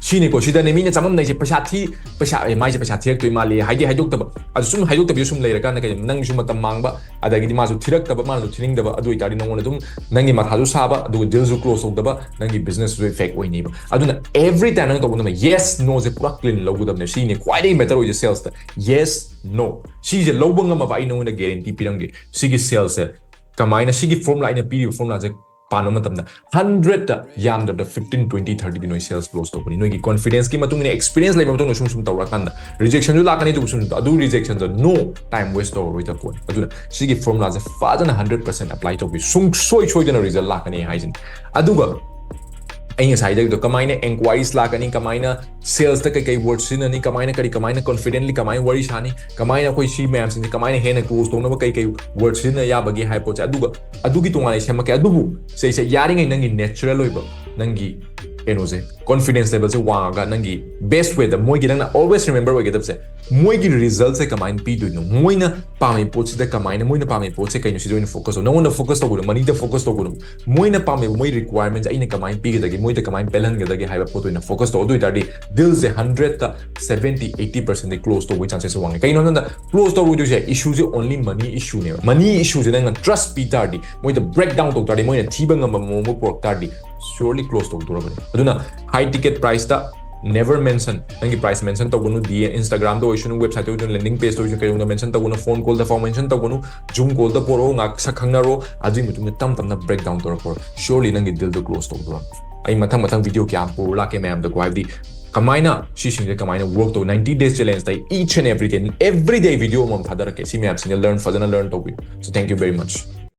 ꯁꯤꯅꯤꯀꯣ, ꯁꯤꯗꯅꯦ ꯃꯤꯅ ꯆꯃꯝꯅꯩꯁꯦ, ꯄꯩꯁꯥ ꯊꯤ, ꯄꯩꯁꯥ, ꯑꯦ, ꯃꯥꯏꯁꯦ ꯄꯩꯁꯥ ꯊꯤꯔꯛꯇꯣꯏ ꯃꯥꯜꯂꯤ ꯍꯥꯏꯗꯤ ꯍꯥꯏꯗꯣꯛꯇꯕ꯫ ꯑꯗꯨ ꯁꯨꯝ ꯍꯥꯏꯗꯣꯛꯇꯕꯤꯗ ꯁꯨꯝ ꯂꯩꯔꯀꯥꯟꯗ ꯀꯩꯅꯣ, ꯅꯪꯁꯨ ꯃꯇꯝ ꯃꯥꯡꯕ, ꯑꯗꯒꯤꯗꯤ ꯃꯥꯁꯨ ꯊꯤꯔꯛꯇꯕ, ꯃꯥꯅꯁꯨ ꯊꯤꯅꯤꯡꯗꯕ, ꯑꯗꯨ ꯑꯣꯏꯇꯥꯔꯗꯤ ꯅꯪꯉꯣꯟꯗ ꯑꯗꯨꯝ ꯅꯪꯒꯤ ꯃꯊꯥꯁꯨ ꯁꯥꯕ, ꯑꯗꯨꯒ ꯗꯤꯜꯁꯨ ꯀ꯭ꯂꯣꯖ ꯇꯧꯗꯕ, ꯅꯪꯒꯤ ꯕꯤꯖꯤꯅꯦꯁꯁꯨ ꯏꯐꯦꯛ ꯑꯣꯏꯅꯤꯕ꯫ ꯑꯗꯨꯅ ꯑꯦꯚ꯭ꯔꯤ ꯇꯥꯏꯝ ꯅꯪ ꯇꯧꯕ ꯉꯝꯕ ꯌꯦꯁ ꯅꯣꯁꯦ ꯄꯨꯔꯥ ꯀ꯭ꯂꯤꯟ ꯂꯧꯒꯗꯕꯅꯦ꯫ ꯁꯤꯅꯤ ꯈ꯭ꯋꯥꯏꯗꯒꯤ ꯃꯦꯇꯔ ꯑꯣꯏꯁꯦ ꯁꯦꯜꯁꯇ꯫ ꯌꯦꯁ ꯅꯣ꯫ ꯁꯤꯁꯦ ꯂꯧꯕ ꯉꯝꯃꯕ ꯑꯩ ꯅꯉꯣꯟꯗ ꯒꯦꯔꯦꯟꯇꯤ ꯄꯤꯔꯝꯒꯦ꯫ ꯁꯤꯒꯤ ꯁꯦꯜꯁꯦ ꯀꯃꯥꯏꯅ, ꯁꯤꯒꯤ ꯐꯣꯔꯃꯨꯂꯥ, ꯑꯩꯅ ꯄꯤꯔꯤꯕ ꯐꯣꯔꯃꯨꯂꯥꯁꯦ ꯄꯥꯟꯕ ꯃꯇꯝꯗ ꯍꯟꯗ꯭ꯔꯦꯠꯇ ꯌꯥꯝꯗ꯭ꯔꯕꯗ ꯐꯤꯐꯇꯤꯟ, ꯇ꯭ꯋꯦꯟꯇꯤ, ꯊꯥꯔꯇꯤꯗꯤ ꯅꯣꯏ ꯁꯦꯜꯁ ꯀ꯭ꯂꯣꯖ ꯇꯧꯒꯅꯤ꯫ ꯅꯣꯏꯒꯤ ꯀꯣꯟꯐꯤꯗꯦꯟꯁꯀꯤ ꯃꯇꯨꯡ ꯏꯟꯅ, ꯑꯦꯛꯁꯄꯤꯔꯤꯌꯦꯟꯁ ꯂꯩꯕ ꯃꯇꯨꯡꯗ ꯁꯨꯝ ꯁꯨꯝ ꯇꯧꯔꯛꯑꯀꯥꯟꯗ ꯔꯤꯖꯦꯛꯁꯟꯁꯨ ꯂꯥꯛꯀꯅꯤ, ꯑꯗꯨꯕꯨ ꯁꯨꯝ ꯁꯨꯝ ꯑꯗꯨ ꯔꯤꯖꯦꯛꯁꯟꯗꯣ ꯅꯣ ꯇꯥꯏꯝ ꯋꯦꯁ ꯇꯧꯔꯔꯣꯏꯗꯕ ꯄꯣꯠꯅꯤ꯫ ꯑꯗꯨꯅ ꯁꯤꯒꯤ ꯐꯣꯔꯃꯨꯂꯥꯁꯦ ꯐꯖꯅ ꯍꯟꯗ꯭ꯔꯦꯠ ꯄꯥꯔꯁꯦꯟ ꯑꯦꯄ꯭ꯂꯥꯏ ꯇꯧꯕꯤ, ꯁꯨꯡꯁꯣꯏ ꯁꯣꯏꯗꯅ ꯔꯤꯖꯜ ꯂꯥꯛꯀꯅꯤ ꯍꯥꯏꯁꯤꯅꯤ꯫ ꯑꯗꯨꯒ ꯑꯩ ꯉꯁꯥꯏꯗꯒꯤꯗꯣ ꯀꯃꯥꯏꯅ ꯑꯦꯟꯀ꯭ꯋꯥꯏꯔꯤꯁ ꯂꯥꯛꯀꯅꯤ, ꯀꯃꯥꯏꯅ ꯁꯦꯜꯁꯇ ꯀꯩꯀꯩ ꯋꯥꯔꯗ ꯁꯤꯖꯤꯟꯅꯅꯤ, ꯀꯃꯥꯏꯅ ꯀꯔꯤ, ꯀꯃꯥꯏꯅ ꯀꯣꯟꯐꯤꯗꯦꯟꯠꯂꯤ ꯀꯃꯥꯏꯅ ꯋꯥꯔꯤ ꯁꯥꯅꯤ, ꯀꯃꯥꯏꯅ ꯑꯩꯈꯣꯏ ꯁꯤ ꯃꯌꯥꯝꯁꯤꯡꯁꯦ ꯀꯃꯥꯏꯅ ꯍꯦꯟꯅ ꯀ꯭ꯂꯣꯖ ꯇꯧꯅꯕ ꯀꯩ ꯀꯩ ꯋꯥꯔꯗ ꯁꯤꯖꯤꯟꯅ ꯌꯥꯕꯒꯦ ꯍꯥꯏꯕ ꯄꯣꯠꯁꯦ, ꯑꯗꯨꯒ ꯑꯗꯨꯒꯤ ꯇꯣꯉꯥꯟꯅ ꯑꯩ ꯁꯦꯝꯃꯛꯀꯦ꯫ ꯑꯗꯨꯕꯨ ꯁꯤꯁꯦ ꯌꯥꯔꯤꯉꯩ ꯅꯪꯒꯤ ꯅꯦꯆꯔꯦꯜ ꯑꯣꯏꯕ, ꯅꯪꯒꯤ ꯀꯩꯅꯣꯁꯦ, ꯀꯣꯟꯐꯤꯗꯦꯟꯁ ꯂꯦꯚꯦꯜꯁꯦ ꯋꯥꯡꯉꯒ, ꯅꯪꯒꯤ ꯕꯦꯁ ꯋꯦꯗ, ꯃꯣꯏꯒꯤ, ꯅꯪꯅ ꯑꯣꯜꯋꯦꯁ ꯔꯤꯃꯦꯝꯕꯔ ꯑꯣꯏꯒꯗꯕꯁꯦ, ꯃꯣꯏꯒꯤ ꯔꯤꯖꯜꯠꯁꯦ ꯀꯃꯥꯏꯅ ꯄꯤꯗꯣꯏꯅꯣ, ꯃꯣꯏꯅ ꯄꯥꯝꯃꯤ ꯄꯣꯠꯁꯤꯗ ꯀꯃꯥꯏꯅ, ꯃꯣꯏꯅ ꯄꯥꯝꯃꯤ ꯄꯣꯠꯁꯦ ꯀꯩꯅꯣ, ꯁꯤꯗ ꯑꯣꯏꯅ ꯐꯣꯀꯁ ꯇꯧ꯫ ꯅꯉꯣꯟꯗ ꯐꯣꯀꯁ ꯇꯧꯒꯅꯨ, ꯃꯅꯤꯗ ꯐꯣꯀꯁ ꯇꯧꯒꯅꯨ꯫ ꯃꯣꯏꯅ ꯄꯥꯝꯃꯤꯕ, ꯃꯣꯏ ꯔꯤꯀ꯭ꯋꯥꯏꯔꯃꯦꯟꯁꯦ ꯑꯩꯅ ꯀꯃꯥꯏꯅ ꯄꯤꯒꯗꯒꯦ, ꯃꯣꯏꯗ ꯀꯃꯥꯏꯅ ꯄꯦꯜꯍꯟꯒꯗꯒꯦ ꯍꯥꯏꯕ ꯄꯣꯠꯇ ꯑꯣꯏꯅ ꯐꯣꯀꯁ ꯇꯧ꯫ ꯑꯗꯨ ꯑꯣꯏꯇꯥꯔꯗꯤ ꯗꯤꯜꯁꯦ ꯍꯟꯗ꯭ꯔꯦꯠꯇ ꯁꯚꯦꯟꯇꯤ, ꯑꯩꯠꯇꯤ ꯄꯥꯔꯁꯦꯟꯗꯤ ꯀ꯭ꯂꯣꯖ ꯇꯧꯕꯒꯤ ꯆꯥꯟꯁꯦꯁꯁꯦ ꯋꯥꯡꯉꯦ꯫ ꯀꯩꯅꯣ ꯍꯥꯏꯕꯗ, ꯀ꯭ꯂꯣꯖ ꯇꯧꯔꯣꯏꯗꯣꯏꯁꯦ, ꯏꯁꯨꯁꯦ ꯑꯣꯟꯂꯤ ꯃꯅꯤ ꯏꯁꯨꯅꯦꯕ꯫ ꯃꯅꯤ ꯏꯁꯨꯁꯦ ꯅꯪꯅ ꯇ꯭ꯔꯁ ꯄꯤ ꯇꯥꯔꯗꯤ, ꯃꯣꯏꯗ ꯕ꯭ꯔꯦꯛ ꯗꯥꯎꯟ ꯇꯧ ꯇꯥꯔꯗꯤ, ꯃꯣꯏꯅ ꯊꯤꯕ ꯉꯝꯕ ꯃꯑꯣꯡꯗ ꯄꯨꯔꯛ ꯇꯥꯔꯗꯤ, ꯁ꯭ꯌꯣꯔꯂꯤ ꯀ꯭ꯂꯣꯖ ꯇꯧꯗꯣꯔꯕꯅꯤ꯫ ꯑꯗꯨꯅ ꯍꯥꯏ ꯇꯤꯀꯦꯠ ꯄ꯭ꯔꯥꯏꯁꯇ Never mention. ꯅꯪꯒꯤ price mention ꯇꯧꯒꯅꯨ, ꯗꯤ ꯏꯟꯁꯇꯥꯒ꯭ꯔꯥꯝꯗ ꯑꯣꯏꯁꯅꯨ, ꯋꯦꯕꯁꯥꯏꯠꯇ ꯑꯣꯏꯁꯅꯨ, ꯂꯦꯟꯗꯤꯡ ꯄꯦꯖꯇ ꯑꯣꯏꯁꯅꯨ, ꯀꯩꯗꯧꯅ mention ꯇꯧꯒꯅꯨ, ꯐꯣꯟ ꯀꯣꯜꯗ ꯐꯥꯎ mention ꯇꯧꯒꯅꯨ, ꯖꯨꯝ ꯀꯣꯜꯗ ꯄꯣꯔꯛꯑꯣ, ꯉꯥꯏꯍꯥꯛ ꯁꯛ ꯈꯪꯅꯔꯣ, ꯑꯗꯨꯒꯤ ꯃꯇꯨꯡꯗ ꯇꯞ ꯇꯞꯅ breakdown ꯇꯧꯔꯛꯄ꯫ Surely ꯅꯪꯒꯤ ꯗꯤꯜꯗꯣ ꯀ꯭ꯂꯣꯖ ꯇꯧꯗꯣꯔꯝ꯫ ꯑꯩ ꯃꯊꯪ ꯃꯊꯪ ꯚꯤꯗꯤꯑꯣ ꯀꯌꯥ ꯄꯨꯔ ꯂꯥꯛꯀꯦ ꯃꯌꯥꯝꯗꯀꯣ, ꯍꯥꯏꯕꯗꯤ ꯀꯃꯥꯏꯅ ꯁꯤꯁꯤꯡꯁꯦ ꯀꯃꯥꯏꯅ work ꯇꯧ, ninety days challenge ꯇ each and every day, every day video ꯑꯃꯃꯝ ꯊꯥꯗꯔꯛꯀꯦ꯫ ꯁꯤ ꯃꯌꯥꯝꯁꯤꯡꯁꯦ learn, ꯐꯖꯅ learn ꯇꯧꯕꯤꯌꯨ꯫ So thank you very much.